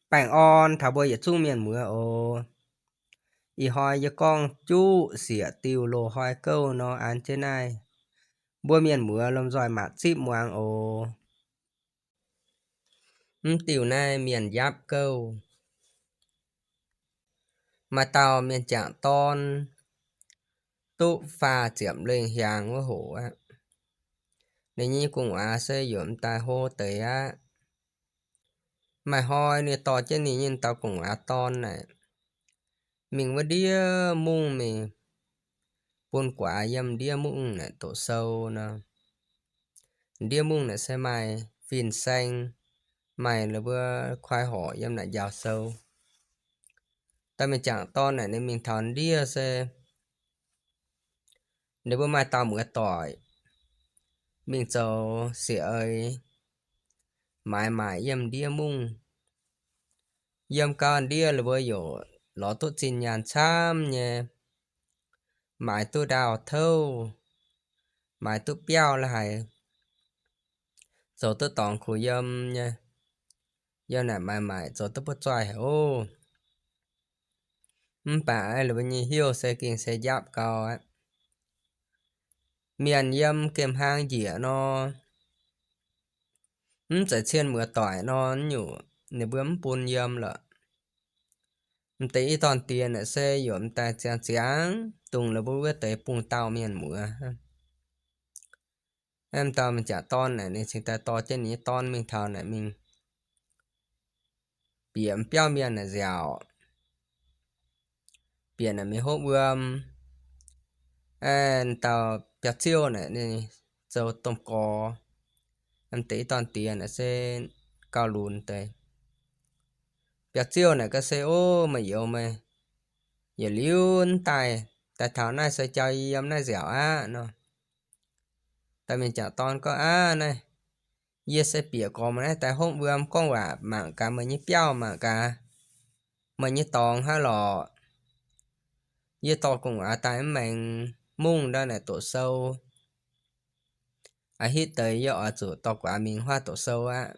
Baengh orn taux mbuo yietc zungv mienh muoz oc. Ih hnoi yie gorngv juqv sieqv diuh loz-hnoi gouv nor an jienv naaiv, mbuo mienh muoz lomh nzoih mangc zipv muangx oc. Mv diuh naaiv mienh yapv gouv. Maaih dauh mienh jangc dorn duqv faah ziepc lengh hiaangx wuov hoc aqv. Ninh nyei gu'nguaaz se yaac m'daaih hlo deix aqv. Maaih hnoi ninh dorh jienv ninh nyei dauh gu'nguaaz dorn naaic mingh wuov ndiev mungv mingh bun guaax yiem ndiev mungv naaic doqc sou nor. Ndiev mungv naaic se maaih fin-saeng, maaih la'buo kuaai horc yiem naaic njaaux sou. Dauh mienh jangc dorn naaic ninh mingh taux ndiev se ninh mbuo maaih dauh muoz-doic mingh zoux sieqv eix maaiz maaic yiem ndiev mungv. Yiem gau ndiev la'buo yaac lorz duqv zinh nyaanh camv nyei, maaiz duqv ndaauh touv, maaiz duqv biauv la'haic, zoux duqv dorngx kuh yiem nyei. Yiem naaic maaiz maaic zoux duqv butv zoih haic oc. Mv baac la'buo nyei heuv se gengh se njapv gau aqv. Mienh yiem gemh hlang njiec nor, mv zeiz cien muoz-doic nor, nyungc ninh mbuo mv bun yiem lorqc. M'deix i dorn-diex naaic se yaac m'daaih ziangx ziangx dungx la'buo wuov deix bungx dauh mienh muoz. M'daaih m'jangc dorn naaic ninh cingx daaih dorh jienv ninh nyei dorn mingh taux naaic mingh bieqc m'biauv mienh naaic nziaauc, bieqc naaic mingh hopv wuom. M'daaih biauv-ziouv naaic ninh zoux domh gorx. M'deix i dorn-diex naaic se gauh lunx deix. Biauv-ziouv naaic gaav se, Ov, meih youz meih yietc liuz daaih, daaih taux naaiv se jauv yie yiem naaiv nziaauc aqv nor. Dauh mienh jangc dorn gorngv, Aav, naaiv yie se bieqc gorx meih naaiv daaih hopv wuom gorngv waac mangc gaax meih nyei biauv, mangc gaax meih nyei dorngx hnangv lorqc. Yie dorh gu'nguaaz daaih mv maengx mungv ndau naaic doqc sou. A'hitv deix yie oix zuqc dorh guaax mingh huaav doqc sou aqv.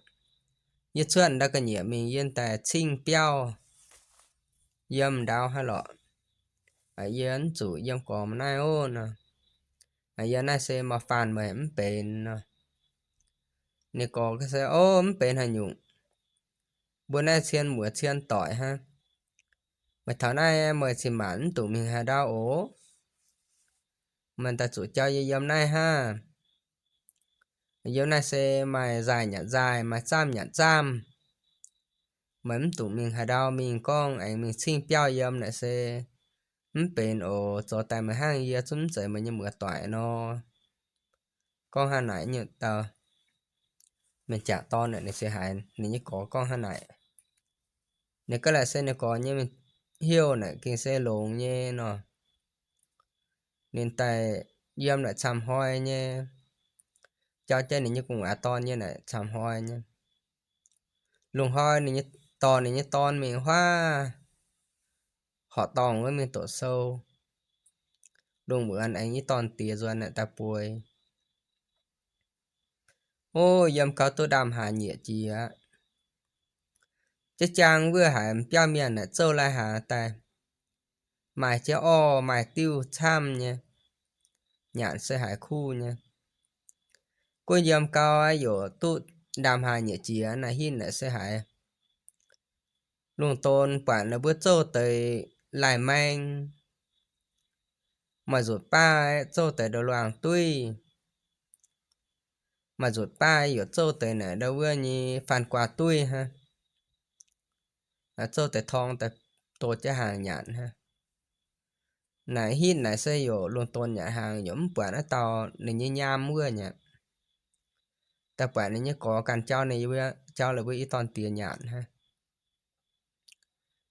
Yie cuotv ndau ga'nyiec mingh yie daaih cingv biauv yiem ndau hnangv lorqc. Yie mv zuqc yiem gorx meih naaiv ov nor. Yie naaiv se maaih faanh meih mv benx nor. Ninh gorx gaav se, Ov, mv benx haaix nyungc. Mbuo naaiv cien muoz cien doic hnangv. Meih taux naaiv meih cin-maanc mv duqc mingh haaix ndau oc. Meih daaih zuqc jauv yie yiem naaiv hnangv. Yiem naaiv se maaih nzaaih nyanc nzaaih, maaih zaamv nyanc zaamv. Meih mv duqc mingh haaix ndau mingh gorngv aengx mingh cingv biauv yiem naaic se mv benx oc. Zoux daaih meih hnangv yie zungv mv zeiz meih nyei muoz-doic nor. Gorngv hnangv naaic nyungc dauh mienh jangc dorn naaic ninh se haiz ninh nyei gorx gorngv hnangv naaic. Ninh gaav laaic se ninh gorx nyei heuv naaic gengh se longx nyei nor. Ninh daaih yiem naaic camv hnoi nyei, jauv jienv ninh nyei gu'nguaaz dorn nyei naaic camv hnoi nyei. Lungh hnoi ninh nyei, dorh ninh nyei dorn mingh huaav horqc dorngh wuov mingh doqc sou. Lungh muonz aengx i dorn-diex nzuonx naaic daaih bueix, Ov, yiem gau duqv ndaamv-haaz nyieqc jiex aqv. Jiex jaang wuov haiz biauv mienh naaic zouv lai-hnaangx daaih, maaih jiex orv maaih diuv camv nyei, nyanc se haiz kuv nyei. Gunv yiem gau aqv, yaac duqv ndaamv-haaz nyieqc jiex naaic, hitv naaic se haiz lungh donx buatc ninh mbuo zouv deix lai-maeng, maaih nzutc baav zouv deix ndou luangh duiv, maaih nzutc baav yaac zouv deix naaic ndau wuov nyei faan guaa duiv hnangv. Zouv deix torng daaih doh jienv haangh nyanc hnangv. Naaic hitv naaic se yaac lungh donx nyanc haangh, yaac mv buatc naaiv dauh ninh nyei nyaam wuov nyanc. Daaih buatc ninh nyei gorx ganh jauv ninh, jauv la'buo i dorn-diex nyanc hnangv.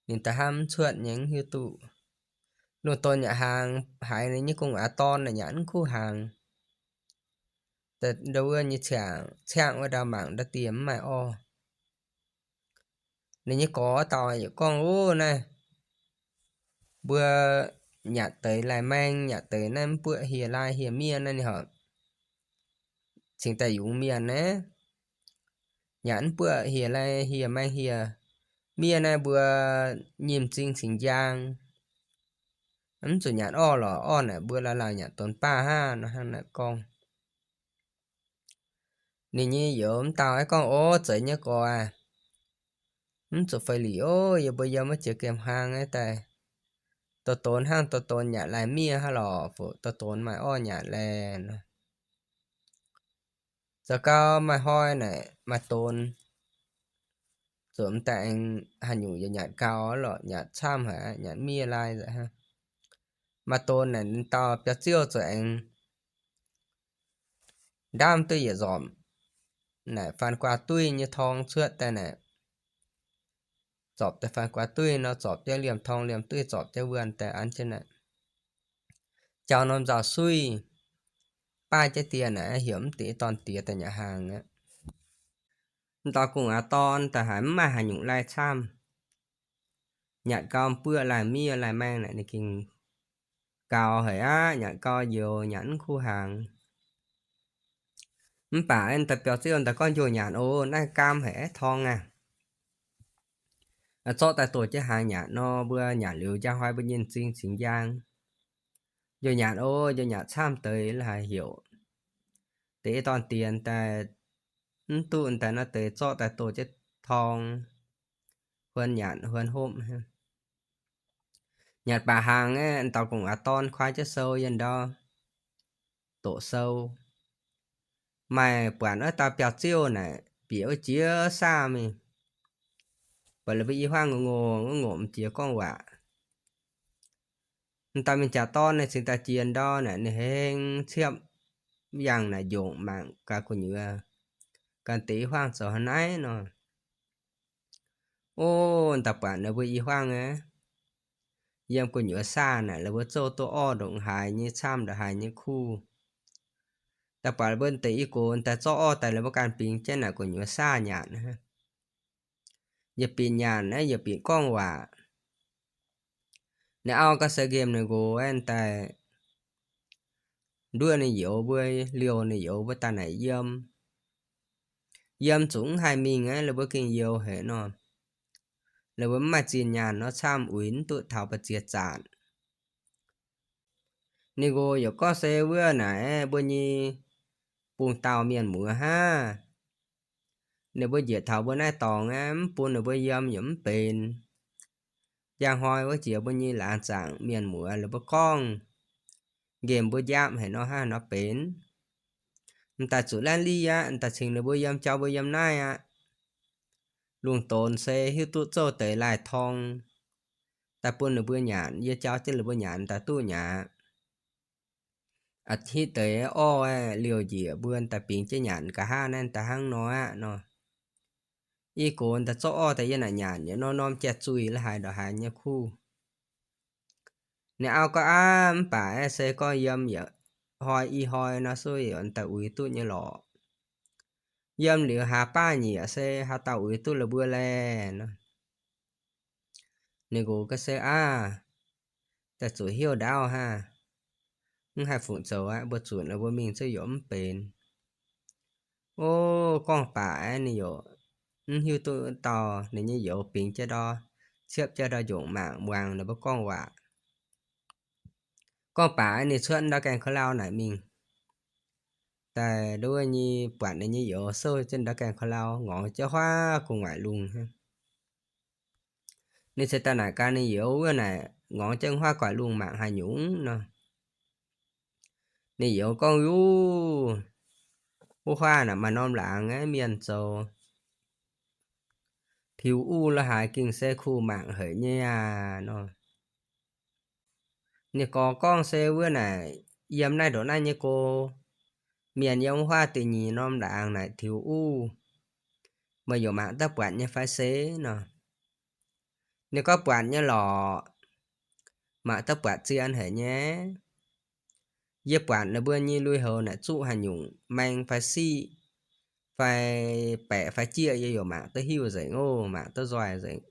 Ninh da'hnangv mv cuotv nyei, mv hiuv duqv. Lungh donx nyanc haangh haiz ninh nyei gu'nguaaz dorn naaic nyanc mv kuv haangh. Daaih ndau wuov nyei ciangv, ciangv wuov ndau mangc ndau dieh mv maaih orv. Ninh nyei gorx dauh yaac gorngv, Ov, naaiv mbuo nyanc deix lai-maeng, nyanc deix naaiv mv buoqv hieh lai hieh miev naaiv, ninh horpc cingx daaih yungz mienh naaiv. Nyanc mv buoqv hieh lai hieh maeng hieh Miev naaiv mbuo nyim m'zing cingx njang, mv zuqc nyanc orv lorqc. Orv naaic mbuo laauh laauh nyanc donx baav hnangv nor hnangv naaic gorngv. Ninh nyei youz mv dauh aeqv gorngv, Ov, zeiz nyei gorx aac, mv zuqc fei lic ov. Yie mbuo yiem wuov jiex gemh hlang aeqv daaih, donx donx hnangv donx donx nyanc laih miev hnangv lorqc, fuqv donx donx maaih orv nyanc laeh nor. Zoux gau maaih hnoi naaic maaih donx, zuqc m'daaih aengx haaix nyungc yaac nyanc gau lorqc, nyanc camv haic, nyanc miev laai nzengc hnangv. Maaih donx naaic ninh dauh biauv-ziouv zuqc aengx ndaamv duqv yietc nzormc naaic faan guaa duih nyei torng cuotv daaih naaic, zorpc daaih faan guaa duih nor, zorpc jienv liemh torng liemh duih, zorpc jienv wuonh daaih an jienv naaic, jauv norm nzauh suiv, baav jienv dieh naaic heuc mv deix dorn diex daaih nyanc hnaangx aqv. M'dauh gu'nguaaz dorn daaih haiz mv maaih haaix nyungc laih camv. Nyanc gau buoqv laih miev laih maeng naaic ninh gengh gaux haic aqv, nyanc gau njoux nyanc mv kuv hnaangx. Mv baac daaih biauv-ziouv daaih gorngv, Njoux nyanc oc, naaiv gaam haic aqv, torng aac. Zorqv daaih doh jienv hnaangx nyanc nor, mbuo nyanc liuz njang hnoi mbuo nyei m'zing cingx njang. Njoux nyanc oc, njoux nyanc camv deix la'haiz heuc deix dorn diex daaih, mv duqv daaih nor deix zorqv daaih doh jienv torng, huon nyanc huon hopv. Nyanc baac hnaangx aeqv, m'dauh gu'nguaaz dorn kuaaiv jienv sou yiem ndau doqc sou. Maaih buatc wuov dauh biauv-ziouv naaic bieqc wuov jiex saah mingh, buatc la'buo i huaangv ngongh ngongh wuov ngopc m'jiex gorngv waac. M'dauh mienh jaax dorn naaic cingx daaih jiex ndau naaic ninh hengx ciepv yangh naaic njongc mangc gaax gu'nyuoz ganh deix i huaangv zoux haaix naaiv nor. Ov, daaih buatc ninh mbuo i huaangv aqv, yiem gu'nyuoz saah naaic la'buo zouv duqv orv ndongc haaix nyei camv ndongc haaix nyei kuv. Daaih buatc mbuo deix i gox daaih zorqv orv daaih la'buo ganh bingx jienv naaic gu'nyuoz saah nyanc. Yietc binc nyanc aeqv, yietc binc gorngv waac. Ninh auv ga'sie nqemh ninh nqox aeqv, daaih nduov ninh youz mbuo, liouh ninh youz mbuo daaih naaic yiem. Yiem zuqc mv haih mingh aeqv, la'buo gengh youx haic nor. La'buo mv maaih zinh nyaanh nor camv uix mv duqv taux ba'ziex zaanc. Ninh nqox yaac gorngv se wuov naaic mbuo nyei bung dauh mienh muoz hnangv. Ninh mbuo njiec taux mbuo naaiv dorngx aeqv, mv bun ninh mbuo yiem yaac mv benx. Njang hnoi wuov jiex mbuo nyei laangz zaangc mienh muoz la'buo gorngv nqemh mbuo njaapv haic nor hnangv nor benx. M'daaih zuqc laanh li aqv, m'daaih cingx ninh mbuo yiem, jauv mbuo yiem naaiv aqv. Lungh donx se hiuv duqv zouv deix laih torng daaih bun ninh mbuo nyanc, yie jauv jienv ninh mbuo nyanc daaih duqv nyei aqv. A'hitv deix orv aeqv, liouh njiec mbuo daaih bingx jienv nyanc nqa'haav naaiv daaih hnangv nor aqv nor. I gox daaih zorqv orv daaih yiem naaic nyanc, yaac norm-norm jai-zuih la'haaix ndongc haaix nyei kuv. Ninh auv gorngv, Aav, mv baac aeqv, se gorngv yiem yietc hnoi i hnoi nor, suv yaac daaih uix duqv nyei lorqc. Yiem liuz hlaax baav nyieqc se haaix dauh uix duqv la'buo laeh nor. Ninh nqox ga'sie, Aav, daaih zuqc hiuv ndaauv hnangv. Mv haih fungc zoux aqv, mbuo zunc mbuo mingh zungv yaac mv benx. Ov, gorngv baac aeqv, ninh yaac mv hiuv duqv dauh ninh nyei youz bingx jienv ndau, ciepv jienv ndau njongc mangc muangx ninh mbuo gorngv waac. Gorngv baac aeqv, ninh cuotv ndau gaengh ka'lau naaic mingh, daaih nduov nyei buatc ninh nyei youz souv jienv ndau gaengh ka'lau, ngorngx jienv huaav gu'nguaaic lungh hnangv. Ninh se daaih naaic gaax ninh youz wuov naaic, ngorngx jienv huaav gu'nguaaic lungh mangc haaix nyungc nor. Ninh youz gorngv, Yuv, wuov huaav naaic maaih norm laangz aeqv, mienh zoux tiux uv la'haaix gengh se kuh mangc haic nyei aac nor. Ninh gorngv gorngv se wuov naaic, yiem naaiv ndongc naaiv nyei go, mienh yiem wuov huaav da'nyeic norm laangz naaic tiux uv, meih yaac mangc duqv buatc nyei fai se nor. Ninh gorngv, Buatc nyei lorqc. Mangc duqv buatc zien haic nyei. Yie buatc ninh mbuo nyei lui-houx naaic zuqv haaix nyungc maeng fai siqv fai baeqc fai jieqv, yie yaac mangc duqv hiuv nzengc ov, mangc duqv nzoih nzengc.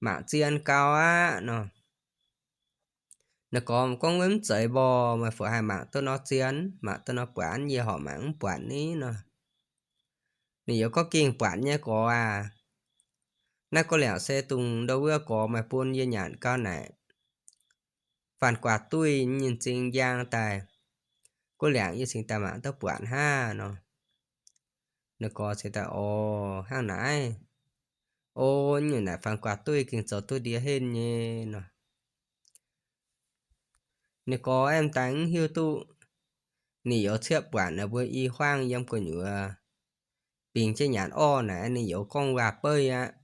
Mangc zien gau aqv nor. Ninh gorngv, Gorngv mv zeiz mborqc, meih fungc haih mangc duqv nor zien, mangc duqv nor buatc, yie horpc mangc mv buatc ni nor. Ninh youz gorngv, Gengh buatc nyei gorx aac. Naaiv gorqv-liangc se dongh ndau wuov gorx maaih bun yie nyanc gau naaic, faanh guaax duih nyei zingx njang daaih, gorqv-liangc yie cingx daaih mangc duqv buatc hnangv nor. Ninh gorx cingx daaih, Orc, hnangv naaiv. O, nyungc naaic faanh guaax duih gengh zoux duqv ndie henv nyei nor. Ninh gorx aengx daaih mv hiuv duqv ninh youz ciepv buatc naaic mbuo i huaang yiem gu'nyuoz bingx jienv nyanc orv naaic, ninh youz gorngv waac-beiv aqv.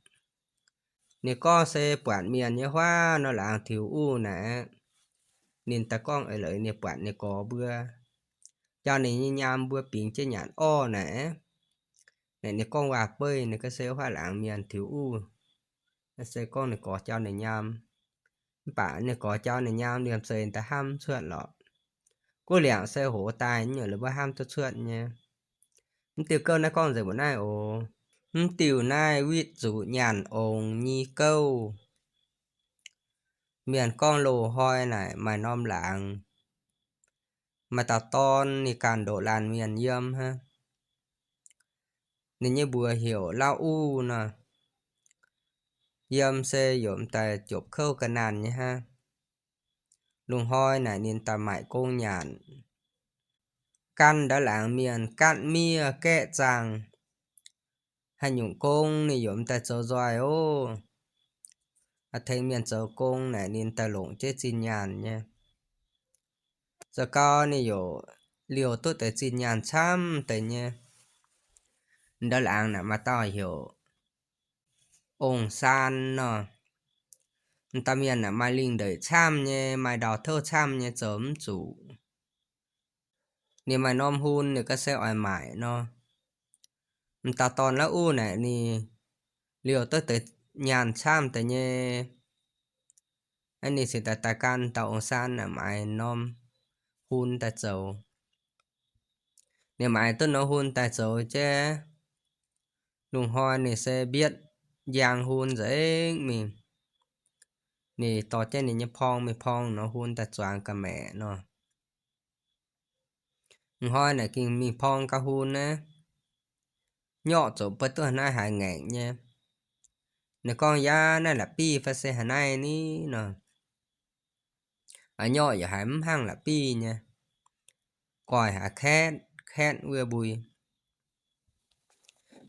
Ninh gorngv se buatc mienh nyei huaav nor, laangz tiux uv naaic, ninh daaih gorngv eix leiz ninh buatc ninh gorx mbuo, jauv ninh nyei nyaam mbuo bingx jienv nyanc orv naaic. Naaic ninh gorngv waac-beiv, ninh gorngv se huaav laangz mienh tiux uv, se gorngv ninh gorx jauv ninh nyaam. Mv baac ninh gorx jauv ninh nyaam liemh zeih daaih hnamv cuotv lorqc. Gorqv-liangc se hoz daaih nyungc la'buov hnamv duqv cuotv nyei. Mv diuh gouv naaiv gorngv nzengc mbuo naaiv oc. Mv diuh naaiv witv zuqc nyaanh ongx nyei gouv. Mienh gorngv loz-hnoi naaic maaih norm laangz, maaih dauh dorn ninh ganh ndoqc laanh mienh yiem hnangv. Ninh nyei mbuox heuc Lauv Uv nor. Yiem se yaac m'daaih jopc kouv ga'naanh nyei hnangv. Lungh hnoi naaic ninh daaih maaic gong nyanc. Gan ndau laangz mienh gaatv miev gaeqv zaangh, haaix nyungc gong ninh yaac m'daaih zoux nzoih oc. A'tengx mienh zoux gong naaic ninh daaih longc jienv zinh nyaanh nyei. Zoux gau ninh yaac liouh duqv deix zinh nyaanh camv deix nyei. Ndau laangz naaic maaih dauh heuc Ong-Saan nor. M'daaih mienh naaic maaih lingh ndeic camv nyei, maaih ndau-touv camv nyei, zoux mv zuqc. Ninh maaih norm hun ninh ga'sie oix maaic nor. M'daaih dorn Lauv Uv naaic ninh liouh duqv deix nyaanh camv deix nyei. Ninh cingx daaih daaih gan dauh Ong-Saan naaic maaiz norm hun daaih zoux. Ninh maaiz duqv norm hun daaih zoux jaiv, lungh hnoi ninh se mbietv njang hun nzengc mingh. Ninh dorh jienv ninh nyei porng mingh porng norm hun daaih zuangx ga'maeqc nor. Hnoi naaic gengh mingh porng ga'hun naaiv, nyorqv zuqc beiv duqv haaix naaiv haaix ngaengc nyei. Ninh gorngv, Yaac naaiv la'bieiv fai se haaix naaiv ni nor. A'nyorqv yaac haiz mv hnangv la'bieiv nyei, goiv haiz kaetv kaetv wuov mbui.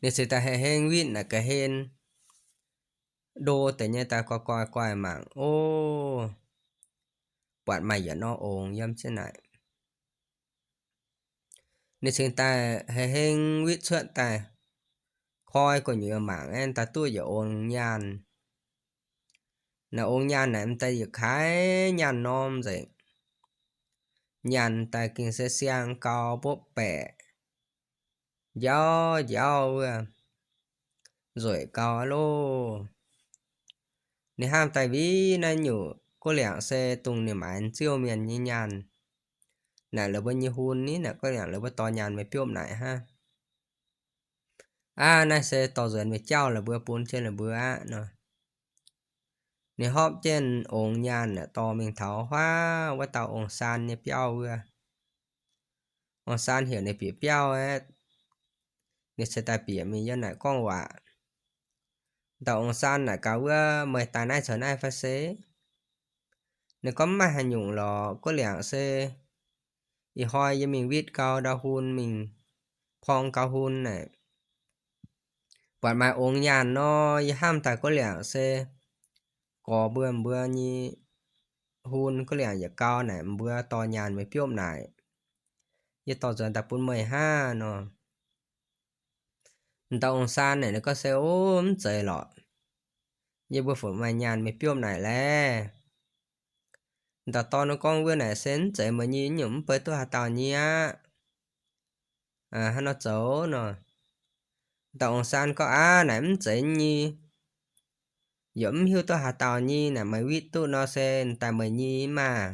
Ninh cingx daaih hei heng witv naaic ga'hlen ndo deix nyei daaih goiv goiv goiv mangc, o, buatc maaih yietc norm ongx yiem jienv naaic. Ninh cingx daaih hei heng witv cuotv daaih, koi gu'nyuoz mangc aeqv, daaih duqv yietc ongx nyaanh. Naaic ongx nyaanh naaic m'daaih yietc kaaix nyaanh norm nzengc. Nyaanh daaih gengh se siang gau mbopv baeqc, njauv njauv wuov, nzueic gau aqv loh. Ninh hnamv daaih, Mbiv naaiv nyungc gorqv-liangc se dongh ninh maaiz ziouv mienh nyei nyaanh. Naaic la'buo nyei hun ni, naaic gorqv-liangc la'buo dorh nyaanh meih biopv naaic hnangv. Aav, naaiv se dorh nzuonx meih jauv la'buo bun jienv la'buo aqv nor. Ninh hopv jienv ongx nyaanh naaic dorh mingh taux huaav wuov dauh Ong-Saan nyei biauv wuov. Ong-Saan heuc ninh bieqc biauv aeqv, ninh cingx daaih bieqc mingh yiem naaic gorngv waac. Dauh Ong-Saan naaic gaax wuov, Meih daaih naaiv caux naaiv fai se? Ninh gorngv, Mv maaih haaix nyungc lorqc, gorqv-liangc se ih hnoi yie mingh witv gau ndau hun, mingh porng gau hun naaic, buatc maaih ongx nyaanh nor, yie hnamv daaih gorqv-liangc se gorx mbuo, mbuo nyei hun, gorqv-liangc yietc gau naaic, mbuo dorh nyaanh meih biopv naaic, yie dorh nzuonx daaih bun meih hnangv nor. Dauh Ong-Saan naaic ninh gorngv se, O, mv zeiz lorqc. Yie mbuo fungc maaih nyaanh meih biopv naaic laeh. Dauh dorn gorngv, Wuov naaic se mv zeiz meih nyei, nyungc mv bei duqv haaix dauh nyei aqv. Hnangv nor zoux nor. Dauh Ong-Saan gorngv, Aav, naaic mv zeiz nyei. Yaac mv hiuv duqv haaix dauh nyei, naaic meih witv duqv nor se daaih meih nyei maah.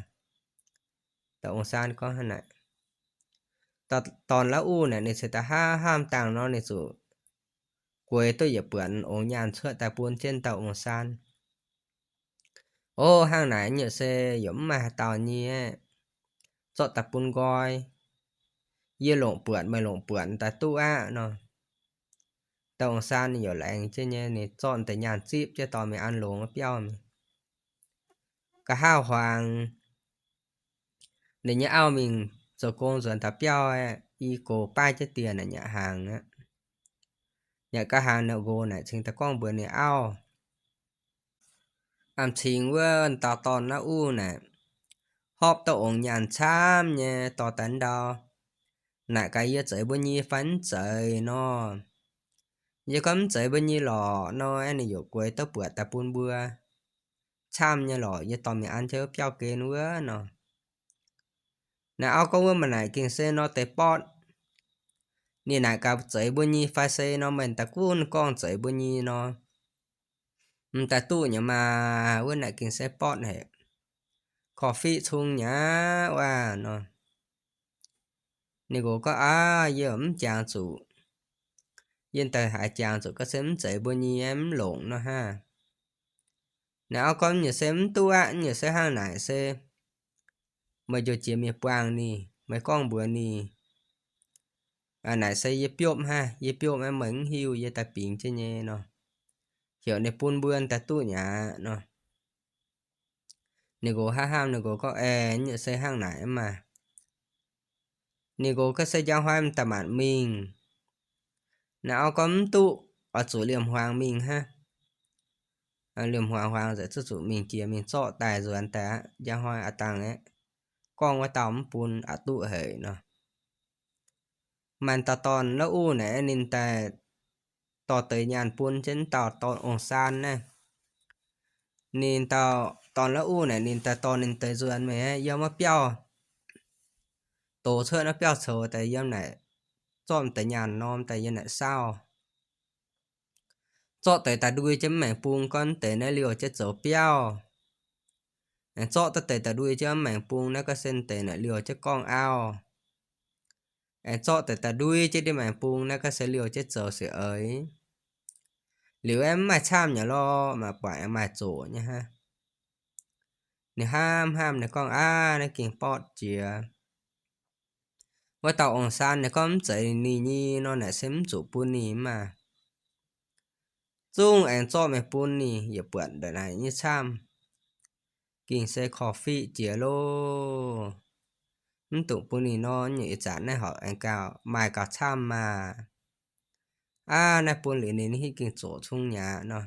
Dauh Ong-Saan gorngv hnangv naaic. Dauh dorn Lauv Uv naaic ninh cingx daaih hnamv hnamv dangh nor ninh zuqc gueix duqv yietc buonc ongx nyaanh cuotv daaih bun jienv dauh Ong-Saan. O, hnangv naaic nyungc se yaac mv maaih haaix dauh nyei aqv. Zorqv daaih bun nqoi. Yie longc buonc meih longc buonc daaih duqv aqv nor. Dauh ong-saan ninh yaac laengz jienv nyei, ninh zorqv deix nyaanh zipv jienv dorh mingh an longx wuov biauv mingh. Nqa'haav huaang ninh nyei auv mingh zoux gong nzuonx taux biauv aeqv, i gox baav jienv dieh naaic nyatc hnaangx aqv. Nyatc gau hnaangx naaic nqox naaic cingx daaih gorngv mbuox ninh auv, A'm cingx wuov dauh dorn naaiv uv naaic, hopv dauh ong nyaanh camv nyei dorh daaih ndau. Naaic gaax yie zeix mbuo nyei fai mv zeiz nor. Yie gorngv mv zeiz mbuo nyei lorqc nor, aeqv, ninh yaac gueix duqv buatc daaih bun mbuo. Camv nyei lorqc, yie dorh mingh an jienv wuov biauv gen wuov nor. Naaiv auv gorngv wuov, Maaih naaic gengh se nor deix bortv. Ninh naaic gaax zeix mbuo nyei fai se nor, meih daaih gunv gorngv zeix mbuo nyei nor, m'daaih duqv nyei maah. Wuov naaic gengh se bortv haic, korv-fiqv cung nyei aqv nor. Ninh nqox gorngv, Aav, yie mv jangx zuqc. Yie daaih haiz jangx zuqc ga'sie mv zeiz mbuo nyei, mv longc nor hnangv. Naaiv auv gorngv, Nyei se mv duqv aqv. Nyei se hnangv naaic se meih njoux jiex mingh buangh ninh, meih gorngv mbuox ninh, Naaic se yie biopv hnangv, yie biopv aqv, meih mv hiuv, yie daaih bingx jienv nyei nor. Heuc ninh bun mbuo daaih duqv nyei aqv nor. Ninh nqox hnamv hnamv, ninh nqox gorngv, Aeqv, nyei se hnangv naaic maah. Ninh nqox ga'sie njang hnoi m'daaih maanc mingh. Naaiv auv gorngv, Mv duqv, oix zuqc liemh hmuangx mingh hnangv. Liemh hmuangx hmuangx nzengc zuqc zuqc mingh jiex mingh zorqv daaih nzuonx daaih aqv. Njang hnoi a'dangh aeqv, gorngv wuov dauh mv bun aqc duqv haic nor. Maaih dauh dorn naaiv uv naaic ninh daaih dorh deix nyaanh bun jienv dauh dorn ong-saan naaiv. Ninh dauh dorn naaiv uv naaic ninh daaih dorh ninh deix nzuonx mingh yiem wuov biauv, dox cuotv wuov biauv coux daaih yiem naaic, zorqv deix nyaanh norm daaih yiem naaic saauv. Zorqv deix daaih ndui jienv mv maengx bung gorngv deix naaiv liouh jienv zoux biauv. Aengx zorqv deix daaih ndui jienv mv maengx bung naaiv ga'sie deix naaic liouh jienv gorngv auv. Aengx zorqv deix daaih ndui jienv ndiev maengx bung naaiv ga'sie liouh jienv zoux siec eix. Liuz aeqv, mv maaih camv nyei lorqc, maaih buatc aengx maaih zoqc nyei hnangv. Ninh hnamv hnamv, ninh gorngv, Aav, naaiv gengh bortv jiex. Wuov dauh ong-saan ninh gorngv mv zeiz ninh nyei nor, naaic se mv zuqc bun ninh maah. Zungv aengx zorqv mingh bun ninh, yietc buatc ndongc naaic nyei camv, gengh se korv-fiqv jiex loh. Mv dungx bun ninh nor, nyungc ih zanc naaiv horpc aengx gauh maaih gauh camv maah. Aav, naaiv bun liuz ninh, ninh hiuv gengh zoqc cung nyei aqv nor.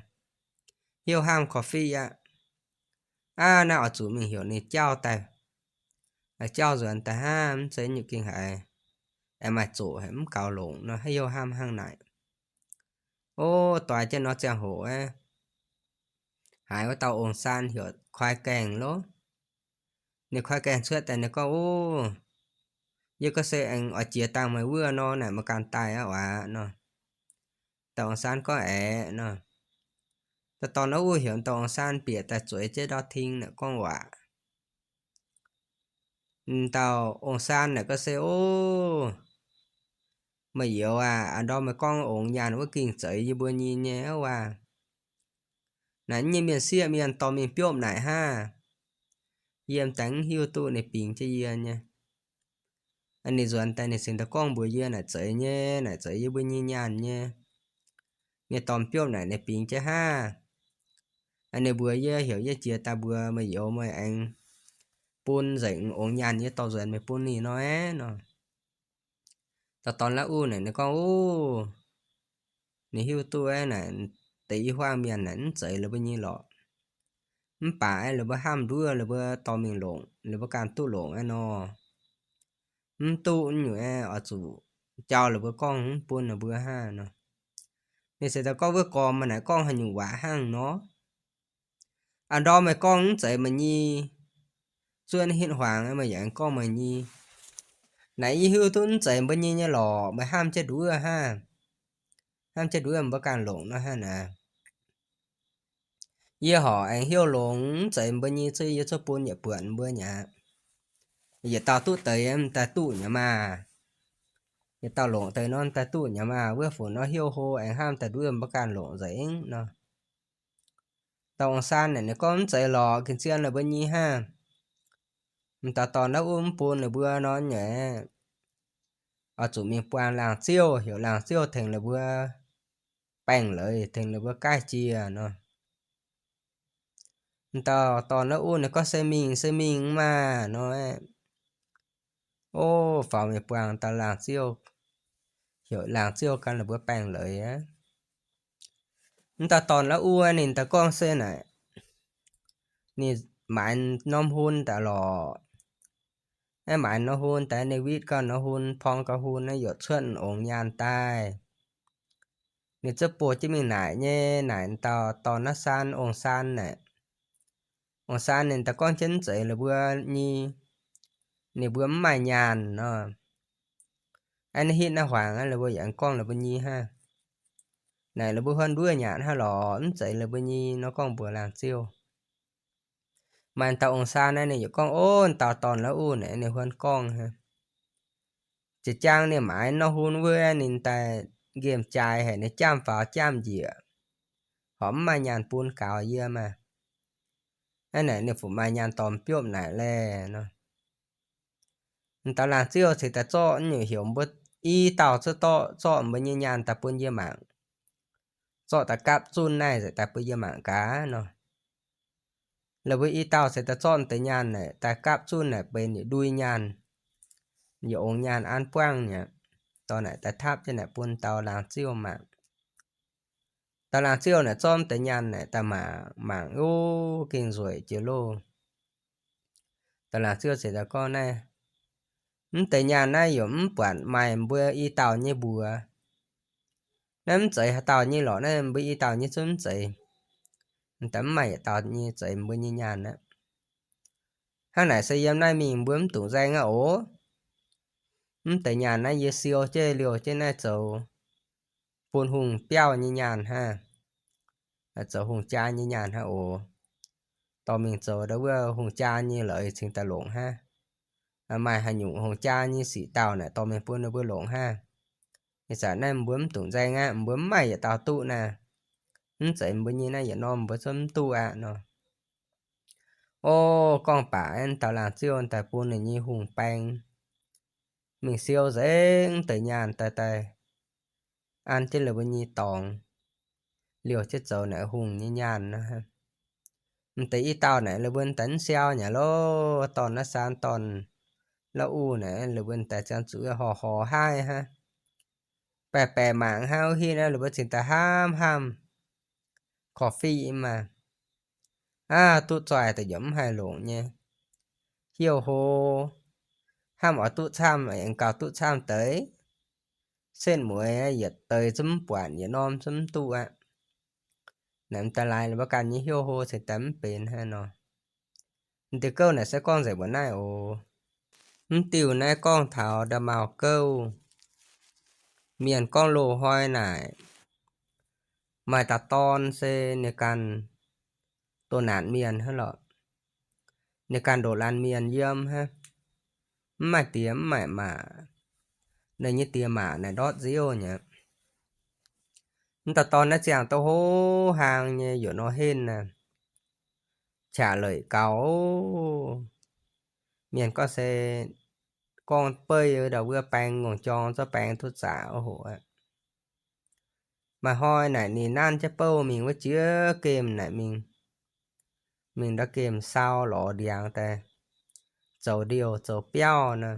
Hiuv hnamv korv-fiqv aqv. Aav, naaiv oix zuqc mingh heuc ninh jauv daaih, jauv nzuonx daaih hnangv, mv zeiz nyungc gengh haiz aengx maaih zoqc haic, mv gaux longc nor, hiuv hnamv hnangv naaic. O, doix jienv nor ziangh hoc aeqv, haiz wuov dauh ong-saan heuc Koi Gaengh loh. Ninh Koi Gaengh cuotv daaih ninh gorngv, O, yie ga'sie aengx oix jiex dangh meih wuov nor, naaic meih ganh daaih aqv oc nor. Dauh ong-saan gorngv, Aeqv nor. Dauh dorn wuov heuc dauh ong-saan bieqc daaih zueiz jienv ndortv ting naaic gorngv waac. Dauh ong-saan naaic ga'sie, O, meih youz aac, a'ndorm meih gorngv ongx nyaanh wuov gengh zeiz yie mbuo nyei nyei wuov. Naaic nyei mienh sieqv mienh dorh mingh biopv naaic hnangv. Yie m'daaih mv hiuv duqv ninh bingx jienv yie nyei. Ninh nzuonx daaih ninh cingx daaih gorngv mbuox yie naaic zeiz nyei, naaic zeiz yie mbuo nyei nyaanh nyei. Ninh dorh biopv naaic ninh bingx jienv hnangv. Ninh mbuox yie heuc yie jiex daaih mbuox meih youz meih aengx bun nzengc ongx nyaanh yie dorh nzuonx mingh bun ninh nor aeqv nor. Dauh dorn la'uv naaic ninh gorngv, O, ninh hiuv duqv aeqv, naaic deix i huaang mienh naaic mv zeiz la'buo nyei lorqc. Mv baac aeqv, la'buo hnamv nduov la'buo dorh mingh longc, la'buo ganh duqv longc aeqv nor. Mv duqv nyungc aeqv, oix zuqc jauv la'buo gorngv mv bun la'buo hnangv nor. Ninh se daaih gorngv wuov gormx naaic gorngv haaix nyungc waac hnangv nor. A'ndorm meih gorngv mv zeiz meih nyei, zuov ninh hitv hmuangx meih yaac aengx gorngv meih nyei. Naaic yie hiuv duqv mv zeiz mbuo nyei nyei lorqc, meih hnamv jienv nduov hnangv. Hnamv jienv nduov mbuo ganh longc nor hnangv naaic. Yie horc aengx hiuv longx mv zeiz mbuo nyei, zuov yie zuov bun yietc buonc mbuo nyei aqv. Yietc dauh duqv deix m'daaih duqv nyei maah. Yietc dauh longc deix nor m'daaih duqv nyei maah. Wuov funx nor hiuv hlo aengx hnamv daaih nduov mbuo ganh longc nzengc nor. Dauh ong-saan naaic ninh gorngv mv zeiz lorqc, gengh zien la'buo nyei hnangv. M'daaih dorh la'uv mv bun la'buo nor nyei. Oix zuqc mingh buangh laangz ziouv, heuc laangz ziouv tengx la'buo baengh leiz tengx ninh mbuo gaaih jiex nor. M'dauh dorn la'uv ninh gorngv, Se mingh, se mingh maah! Nor, o, faaux mingh buangh dauh laangz ziouv, heuc laangz ziouv gan ninh mbuo baengh leiz aqv. M'dauh dorn la'uv ninh daaih gorngv se naaic, ninh maaiz norm hun daaih lorqc. Aeqv, maaiz norm hun daaih, ninh witv gau norm hun, porng gau hun, naaiv yaac cuotv ongx nyaanh daaih. Ninh ziouc buoz jienv mingh naaic nyei, naaic dauh dorn naaiv saan, ong-saan naaic. Ong-saan ninh daaih gorngv jienv mv zeiz ninh mbuo nyei, ninh mbuo mv maaih nyaanh nor. Aeqv, naaiv hitv naaiv huaangx ninh mbuo yaac gorngv ninh mbuo nyei hnangv. Naaic ninh mbuo huon nduov nyanc hnangv lorqc, mv zeiz ninh mbuo nyei nor, gorngv mbuox laangz ziouv. Maaih dauh ong-saan naaiv ninh yaac gorngv, O, dauh dorn la'uv naaic, ninh huon gorngv hnangv. Ziex jaang ninh maaiz norm hun wuov, ninh daaih nqemh jaaix haic, ninh jaamv faaux jaamv njiec, horpc mv maaih nyaanh bun gaux yie maah! Hnangv naaic ninh fu-, maaih nyaanh dorh biopv naaic laeh nor. M'dauh laangz ziouv cingx daaih zorqv nyungc heuc mbuo i dauh cuotv dorqv zorqv mbuo nyei nyaanh daaih bun yie mangc. Zorqv daaih gapv zunh naaiv nzengc daaih bun yie mangc gaax nor. Laaix mbuo i dauh cingx daaih zorqv m'deix nyaanh naaic daaih gapv zunh naaic benx yietc ndui nyaanh, yietc ongx nyaanh an buangv mi'aqv. Dorh naaic daaih tapv jienv naaic bun dauh laangz ziouv mangc. Dauh laangz ziouv naaic zorqv m'deix nyaanh naaic daaih mangc, mangc, o, gengh nzueic jiex loh. Dauh laangz ziouv cingx daaih gorngv, Naaiv, m'deix nyaanh naaiv yaac mv buatc maaih mbuo i dauh nyei mbuox. Naaiv mv zeiz haaix dauh nyei lorqc, naaiv mbuo i dauh nyei zungv mv zeiz. Daaih mv maaih yietc dauh nyei zeiz mbuo nyei nyaanh aqv. Hnangv naaic se yiem naaiv mingh mbuo mv dungx nzaeng aqv oc. M'deix nyaanh naaiv yie siou jienv liouh jienv naaiv zoux bun hungh biauv nyei nyaanh hnangv, zoux hungh jaa nyei nyaanh hnangv oc. Dorh mingh zoux ndau wuov hungh jaa nyei leiz cingx daaih longc hnangv. Maaih haaix nyungc hungh jaa nyei sic dauh naaic dorh mingh bun ninh mbuo longc hnangv. Ih zanc naaiv mbuo mv dungx nzaeng aqv, mbuo mv maaih yietc dauh duqv naaiv. Mv zeiz mbuo nyei naaiv yietc norm mbuo zungv mv duqv aqv nor. O, gorngv baac dauh laangz ziouv daaih bun ninh nyei hungh baeng mingh siou nzengc deix nyaanh daaih, daaih an jienv laaix mbuo nyei dorngx, liouh jienv zoux naaic hungh nyei nyaanh nor. M'deix i dauh naaic laaix mbuo daaih mv siau nyei loh, dorn naaiv saan dorn la'uv naaic laaix mbuo daaih ziangh zuqc horc horc haih hnangv. Baeqc baeqc mangc hnangv, wuov hitv naaiv laaix mbuo cingx daaih hamv hamv korv-fiqv maah. Aav, duqv zoih daaih yaac mv haih longc nyei. Hiuv hlo, hamv oix duqv camv, aengx gauh duqv camv deix. Setv mueiz yietc deix zungv mv buatc, yietc norm zungv mv duqv aqv. Naaic m'daaih laaix laaix mbuo ganh nyei hiuv hlo cingx daaih mv benx hnangv nor. M'diuh gouv naaic se gorngv nzengc mbuoqc naaiv oc. Mv diuh naaiv gorngv taux nda'maauh gouv. Mienh gorngv loz-hnoi naaic, maaih dauh dorn se ninh ganh doh naanc mienh hnangv lorqc. Ninh ganh ndoqc laanh mienh yiem hnangv, mv maaih diex mv maaih maac. Ninh nyei diex maac naaic ndortv nziouv nyei. M'daaih dorn naaiv ziangh duqv hoz hlaang nyei, yaac nor henv naaic, qaqv leic gaux. Mienh gorngv se gorngv beiv ndau wuov baeng ngongh jorng zorqv baeng duqv zaqc oc hoc aqv. Maaih hnoi naaic ninh nanv jienv bouh mingh wuov jiex gemh naaic mingh, mingh ndau gemh sau lorz ndiangx daaih zoux ndiouh zoux biauv nor.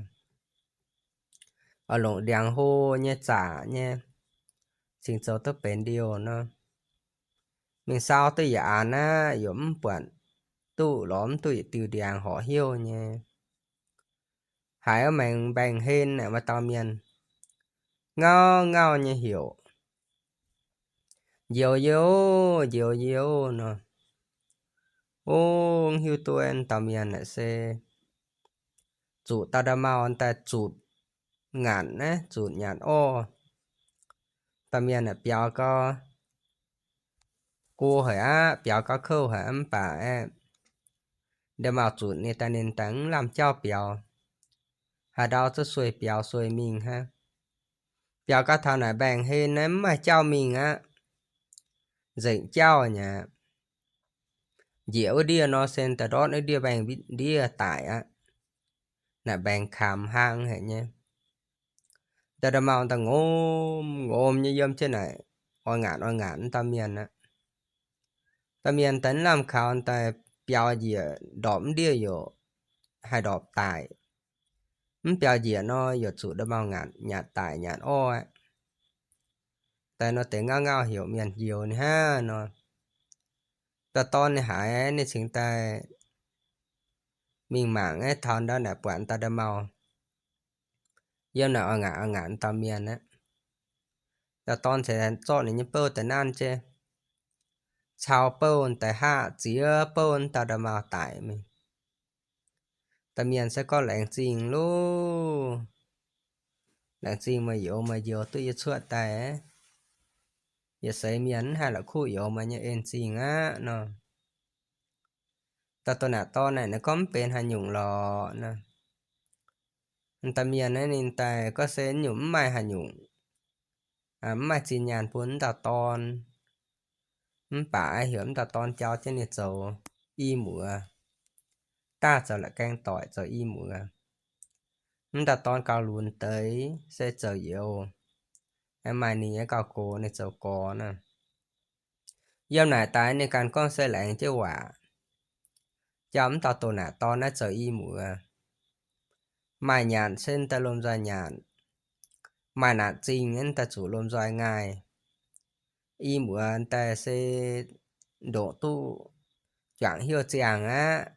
Oix longc ndiangx hlo nyei zaqc nyei, cingx zoux duqv benx ndiouh nor. Mingh sau duqv yietc aanx aqv, yaac mv buatc duqv lorz mv duqv yietc diuh ndiangx horpc heuv nyei. Haiz wuov maengx mbaengx-hlen naaic maaih dauh mienh ngauv ngauv nyei heuc, Njoux yie oc, njoux yie oc nor. O, mv hiuv duqv dauh mienh naaic se zuqc dauh nda'maauh daaih zutc nyanc naaiv, zutc nyanc orv. Dauh mienh naaic biaux gau go haic aqv, biaux gau kouv haic mv baac aeqv, nda'maauh zutc ninh daaih, ninh daaih mv lamh jauv biaux. Haaix ndau zungv sueih biaux sueih mingh hnangv. Biaux gau taux naaic mbaengx-hlen naaiv mv maaih jauv mingh aqv, nzengc jauv nyei aqv. Njiec wuov ndiev nor se daaih ndortv wuov ndiev mbaengx ndiev daic aqv. Naaic mbaengx kamx hlang haic nyei. Dauh nda'maauh daaih ngomz ngomz nyei yiem jienv naaic oix ngaatc oix ngaatc wuov dauh mienh aqv. Dauh mienh daaih mv lamh kaux daaih biaux njiec ndorpc mv ndiev youc haih ndorpc daic. Mv biaux njiec nor, youc zuqc nda'maauh ngaatc, nyaatc daic nyaatc orv aqv. Daaih nor deix ngauv ngauh heuc mienh njoux ninh hnangv nor. Dauh dorn ninh haiz ninh cingx daaih mingh mangc aeqv, taux ndau naaic buatc dauh nda'maauh yiem naaic oix ngaatc oix ngaatc dauh mienh aqv. Dauh dorn ceix zorqv ninh nyei bouh daaih nanv jienv, cau bouh daaih haqv ziex bouh dauh nda'maauh daic mingh. Dauh mienh se gorngv laengz zingh loh. Laengz zingh meih youz meih njoux duqv yie cuotv daaih. Yietc seix mienh mv haih la'kuqv youz meih nyei en-zingh aqv nor. Dauh doh naaic dorn naaic ninh gorngv mv benx haaix nyungc lorqc nor. Dauh mienh naaiv ninh daaih gorngv se nyungc mv maaih haaix nyungc, mv maaih zinh nyaanh bun dauh dorn. Mv baac heuc dauh dorn jauv jienv ninh zoux i muoz, daav zoux la'gaeng doic zoux i muoz. Mv dauh dorn gauh lunx deix se zoux youz, maaih ninh nyei gauh gox ninh zoux gorx nor. Yiem naaic daaih ninh ganh gorngv se laengz jienv waac, jauv mv dauh doh naaic dorn naaiv zoux i muoz. Maaih nyaanh se daaih lomh nzoih nyaanh, maaih naanc zingh daaih zuqc lomh nzoih ngaih. I muoz daaih se ndoqc duqv juangc heuc ziangh aqv.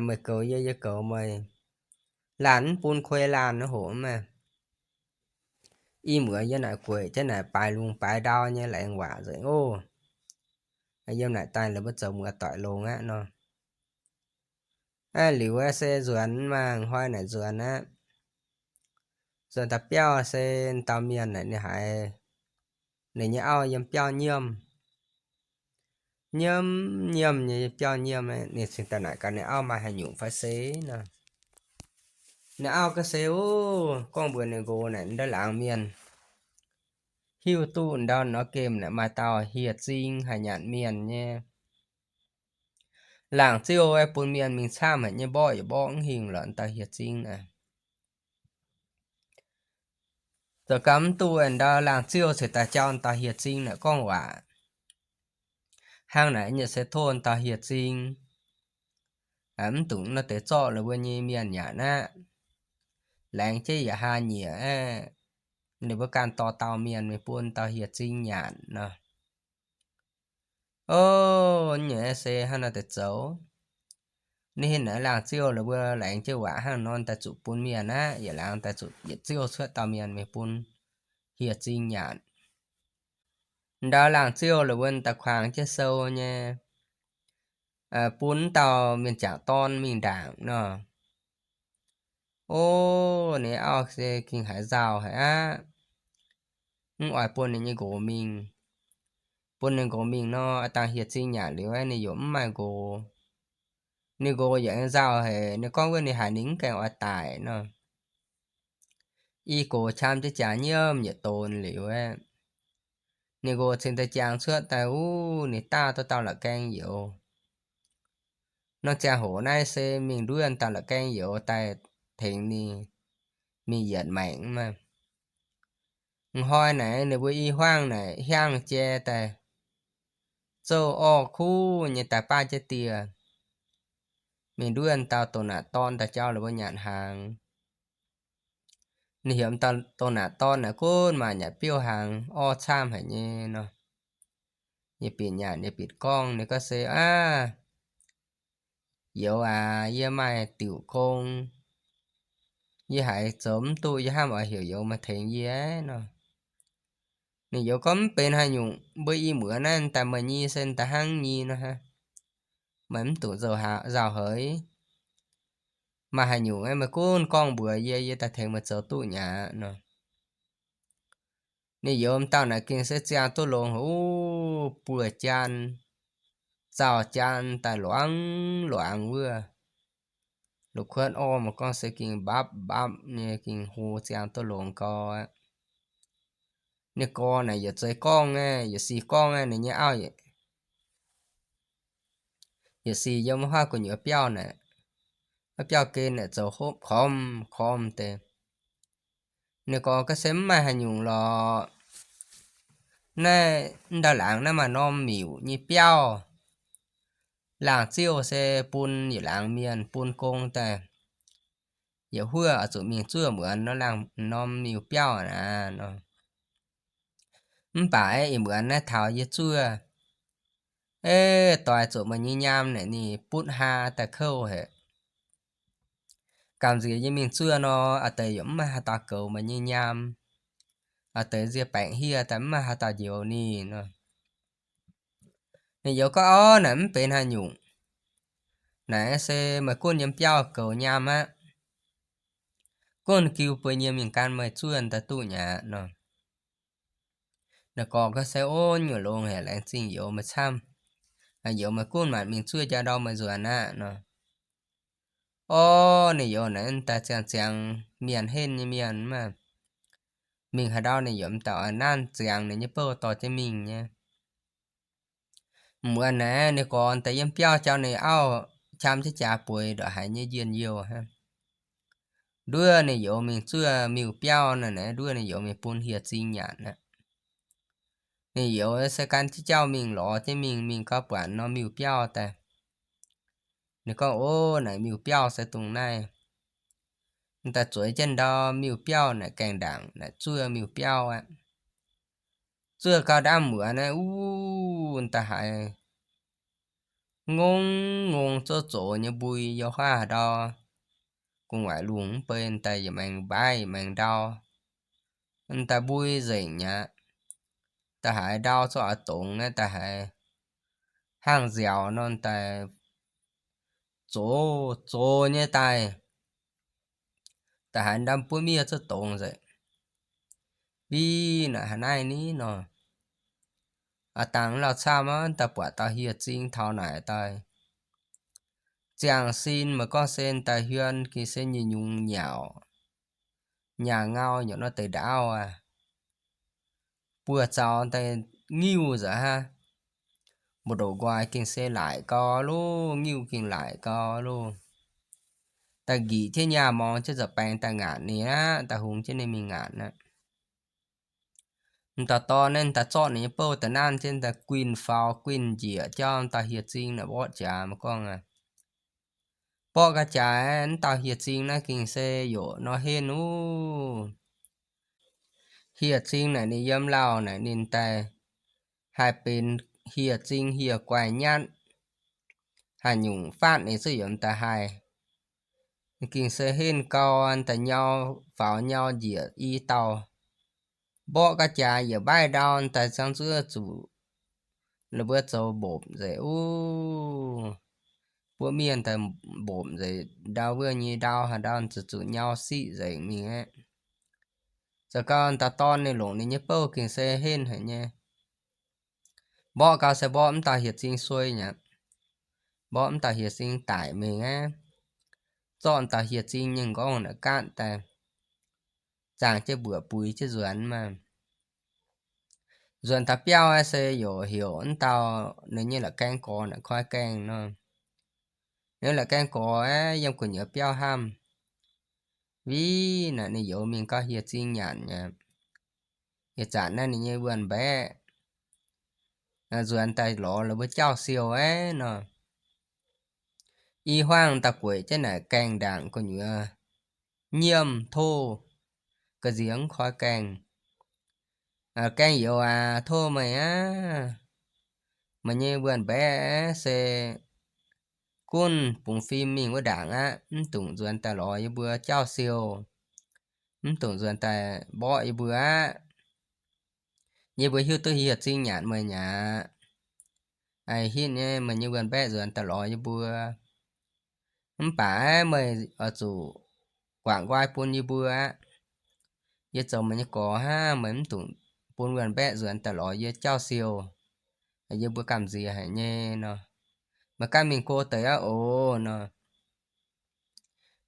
Meih goux yie, yie goux meih, laanh mv bun kuei laanh hoc maah. I muoz yiem naaic gueic jienv naaic baaix lungh baaix ndau nyei laengz waac nzengc oc. Yiem naaic daaih la'buo zoux muoz doic longx aqv nor. Liuz se nzuonx maah, hnoi naaic nzuonx aqv. Nzuonx daaih biauv se dauh mienh naaic ninh haiz ninh nyei auv yiem biauv nyiemv. Nyiemv nyiemv nyei biauv nyiemv, ninh cingx daaih naaic gaax ninh auv maaih haaix nyungc fai se nor. Ninh auv gorngv se, Ov, gorngv mbuox ninh nqox naaic, ndau laangz mienh hiuv duqv ndau nor gemh naaic maaih dauh hieh zing haih nyanc mienh nyei. Laangz ziouv bun mienh mingh camv haic nyei, mborqv yaac mborqv mv hingh lorqc dauh hieh zing naaic. Zoux gau mv duqv ndau laangz ziouv cingx daaih jauv dauh hieh zing naaic gorngv waac. Hnangv naaic yie se tov dauh hieh zing mv dungx nor deix zorqv ninh mbuo nyei mienh nyanc aqv. Laengz jienv yietc haa nyieqc aeqv, ninh mbuo ganh dorh dauh mienh mingh bun dauh hieh zing nyanc nor. Ov, nyungc se hnangv nor deix zoux. Ninh hinh naaiv laangz ziouv ninh mbuo laengz jienv waac hnangv nor daaih zuqc bun mienh aqv, yietc laangz daaih zuqc yietc ziouv cuotv dauh mienh mingh bun hieh zing nyanc. Ndau laangz ziouv ninh mbuo daaih kuangx jienv sou nyei, bun dauh mienh jangc dorn mingh ndaangc nor. Ov, ninh auv se gengh haiz nzauh haic aqv. Mv oix bun ninh nyei nqox mingh. Bun ninh nqox mingh nor, dangh hieh zing nyanc liuz aeqv, ninh yaac mv maaih nqox. Ninh nqox yaac aengx nzauh haic, ninh gorngv wuov ninh haiz ninh mv gaengh oix daic nor. I gox qam jienv jaax nyiemv yietc donx liuz aeqv, ninh nqox cingx daaih jangx cuotv daaih, uv, ninh daav duqv dauh la'gaeng youz. Norm ziangh hoc naaiv se mingh nduov dauh la'gaeng youz daaih tengx ninh mingh yietc maengc maah. Hnoi naaic ninh mbuo i hmuangv naaic hiaangx jai daaih, zouv orv kuv nyei daaih baav jienv dieh, mingh nduov dauh doh naaic dorn daaih jauv ninh mbuo nyanc hnaangx. Ninh heuc dauh doh naaic dorn naaic gunv maanc nyanc biouv hnaangx, orv camv haic nyei nor. Yietc bieqc nyanc yietc bieqc gorngv, ninh gorngv se, Aav, youz aac, yie maaih diuc gong. Yie haiz zoux mv duqv, yie hnamv oix heuc youz meih tengx yie nor. Ninh youz gorngv mv benx haaix nyungc, mbuo i muoz naaiv daaih meih nyei se daaih hnangv nyei nor hnangv. Meih mv dungx zoux nzauh haic. Maaih haaix nyungc aeqv, meih gunv gorngv mbuox yie, yie daaih tengx meih zoux duqv nyei aqv nor. Ninh youz dauh naaic gengh se ziangh duqv longx haic, uv, buoz jaan, zaux jaan daaih luangx luangx wuov. La'kuotv orv mangc gorngv se gengh mbapv mbapv nyei, gengh hlo ziangh duqv longx gau aqv. Ninh gorx naaic yietc zeix gorngv aeqv, yietc sic gorngv aeqv, ninh nyei auv yietc sic yiem wuov haav gu'nyuoz biauv naaic, wuov biauv gen naaic zoux hopv kormv kormv deix. Ninh gorx gorngv se mv maaih haaix nyungc lorqc. Naaiv ndau laangz naaiv maaih norm miuc nyei biauv. Laangh ziouv se bun yietc laangz mienh bun gong daaih, yietc huoqv oix zuqc mingh zuov muonz nor, laangh norm miuc biauv aqv nor. Mv baac ih muonz naaiv taux yie zuov, ei, doix zuqc meih nyei nyaam naaic ninh butv haa daaih kouv haic. Gamh nziex yie mingh zuov nor, a'deix yaac mv maaih haaix dauh goux meih nyei nyaam. A'deix nzie baengc hieh daaih mv maaih haaix dauh njoux ninh nor. Ninh youz gorngv, Orv, naaic mv benx haaix nyungc. Naaiv se meih gunv yiem biauv goux nyaam aqv. Gunv giu buo nyei mingh gan meih zuov daaih duqv nyei aqv nor. Naaiv gorx gorngv se, Ov, nyungc longx haic, laengz zingh youz meih camv. Youz meih gunv maanc mingh zuov jaa ndau meih nzuonx aqv nor. Orv, ninh youz naaiv daaih ziangh ziangx mienh henv nyei mienh maah. Mingh haaix ndau ninh yaac mv daaih oix nanv ziangx ninh nyei bouh dorh jienv mingh nyei. Muonz naaiv ninh gorx daaih yiem biauv jauv ninh auv qam jienv jaax bueix ndongc haaix nyei njien-youh hnangv. Nduov ninh youz mingh zuov miuc-biauv naaic, nduov ninh youz mingh bun hieh zing nyanc aqv. Ninh youz se gan jienv jauv mingh lorz jienv mingh, mingh gau buatc norm miuc-biauv daaih. Ninh gorngv, Ov, naaic miuc-biauv se dongh naaiv. Daaih zueiz jienv ndau miuc-biauv naaic gaengh ndaangc naaic zuov miuc-biauv aqv. Zuov gau ndaamv muonz naaiv, uv, daaih haiz ngongv ngongh zouv zox nyei mbui yiem huaav haaix ndau. Gu'nguaaic lungh mv bei daaih yaac maengx mbaaih yaac maengx ndau. Daaih mbui nzengc aqv. Daaih haiz ndau zouv oix dongz naaiv, daaih haiz hnangv nziaaux nor, daaih zox zox nyei daaih. Daaih haiz ndau buov miev zouv dongz nzengc. Vii naaic haaix naaiv ni nor. Aav dangh lauh camv aqv, daaih buatc dauh hieh zing taux naaic daaih. Ziangh sin meih gorngv se daaih huon gengh se nyungc-nyungc nyauc, nyaah ngau nyungc nor deix ndaauv aqv. Buoz-zaux daaih ngiuv nzengc hnangv. Mbu'ndongx nqoi gengh se laaic gau loh, ngiuv gengh laaic gau loh. Daaih nqiqc jienv nyaah morngx jienv nza'baengx daaih ngaatc ninh aqv, daaih hungx jienv ninh mingh ngaatc aqv. M'dauh dorn naaiv daaih zorqv ninh nyei bouh daaih nanv jienv daaih guinh faaux guinh njiec jauv m'dauh hieh zing naaic mborqv jaax maiv gorngv aqv. Mborqv ga'jaax, m'dauh hieh zing naaiv gengh se yoqc nor henv uv. Hieh zing naaic ninh yiem lauh naaic ninh daaih haih benx hieh zing hieh guaih nyatv. Haaix nyungc faatv ninh zuqc yiem daaih haih. Gengh se henv gau, daaih nyau faaux nyau njiec i dauh. Mborqv ga'jaax yietc mbaaih ndau daaih zangv zuov zuqc la'buo zoux mbopc nzengc uv. Buov miev daaih mbopc nzengc ndau wuov nyei ndau, haaix ndau zuqc zuqc nyau siqv nzengc mingh aqv. Zoux gau m'dauh dorn ninh longc ninh nyei bouh gengh se henv haic nyei. Mborqv gau se mborqv m'dauh hieh zing suei nyei aqv. Mborqv m'dauh hieh zing daic mingh aqv. Zorqv m'dauh hieh zing nyei m'nqorngv naaic gaatv daaih, zaangh jienv mbuoqc buix jienv nzuonx maah. Nzuonx taux biauv aeqv, se yoqc heuc m'dauh ninh nyei la'gaeng gorx naaic koi gaengh nor. Ninh la'gaeng gorx aeqv, yiem gu'nyuoz biauv hnamv, Vii naaic ninh youz mingh gau hieh zing nyanc aqv. Ih zanc naaiv ninh nyei wuonh mbaeqv nzuonx daaih lorz la'mbuo jauv-siou aeqv nor. I hmuangv daaih gueic jienv naaic gaengh ndaangc gu'nyuoz nyiemv tov, ga'nziex mv koi gaengh. Gaengh youz aac, tov meih aqv. Meih nyei wuonh mbaeqv se gunv bungx fim mingh wuov ndaangc aqv, mv dungx nzuonx daaih lorz yie mbuo jauv-siou, mv dungx nzuonx daaih mborqv yie mbuo aqv. Yie mbuo hiuv duqv hieh zing nyanc meih nyei aqv. Aa, hitv nyei, meih nyei wuonh mbaeqv nzuonx daaih lorz yie mbuo. Mv baac meih oix zuqc guangc nqoi bun yie mbuo aqv. Yie zoux meih nyei gorx hnangv, meih mv dungx bun wuonh mbaeqv nzuonx daaih lorz yie jauv-siou. Yie mbuo gamh nziex haic nyei nor. Meih ganh mingh go deix aqv oc nor.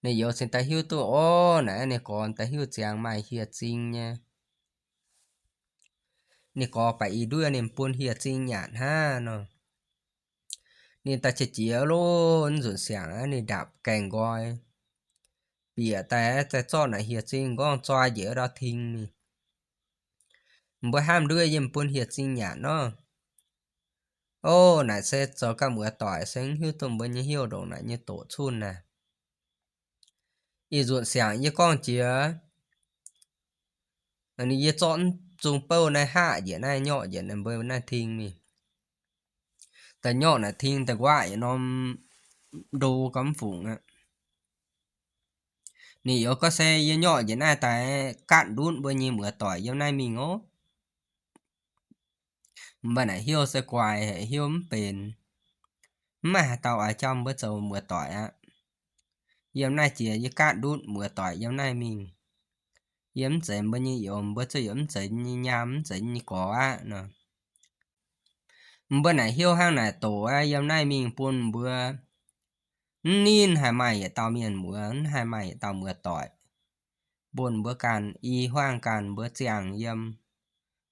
Ninh youz cingx daaih hiuv duqv orv, naaiv ninh gorx daaih hiuv ziangx maaih hieh zing nyei. Ninh gorx baac ih nduov ninh bun hieh zing nyanc hnangv nor. Ninh daaih qiex jiez loh, nzunc siangx ninh ndapc gaengh nqoi, bieqc daaih, daaih zorqv naaic hieh zing m'nqorngv zoi njiec ndau-ting mingh. Mbuo hnamv nduov yie mv bun hieh zingh nyanc nor. Ov, naaic se zoux ganh muoz-doic se mv hiuv duqv mbuo nyei hnyouv ndongc naaic nyei doqc cunh naaic. Ih nzunc siangx yie gorngv jiex, yie zorqv zungh bouh naaiv haqv njiec naaiv, nyorqv njiec naaiv mbuo naaiv ting mingh. Daaih nyorqv naaic ting daaih nquaqv yietc norm ndo gormx fungc aqv. Ninh youz gorngv se yie nyorqv njiec naaiv daaih gaatv ndutv mbuo nyei muoz-doic yiem naaiv mingh ov. Mv baac naaic hnyouv se guaix haic, hnyouv mv benx, mv maaih haaix dauh oix jauv mbuo zoux muoz-doic aqv. Yiem naaiv jiex yie gaatv ndutv muoz-doic yiem naaiv mingh. Yie mv zeiz mbuo nyei youz, mbuo zuqc youz mv zeiz nyei nyaam, mv zeiz nyei gorx aqv nor. Mbuo naaic hnyouv hnangv naaic doqc aqv, yiem naaiv mingh bun mbuo mv ninh haih maaih yietc dauh mienh muoz, mv haih maaih yietc dauh muoz-doic. Bun mbuo ganh i huaang ganh mbuo ziangh yiem,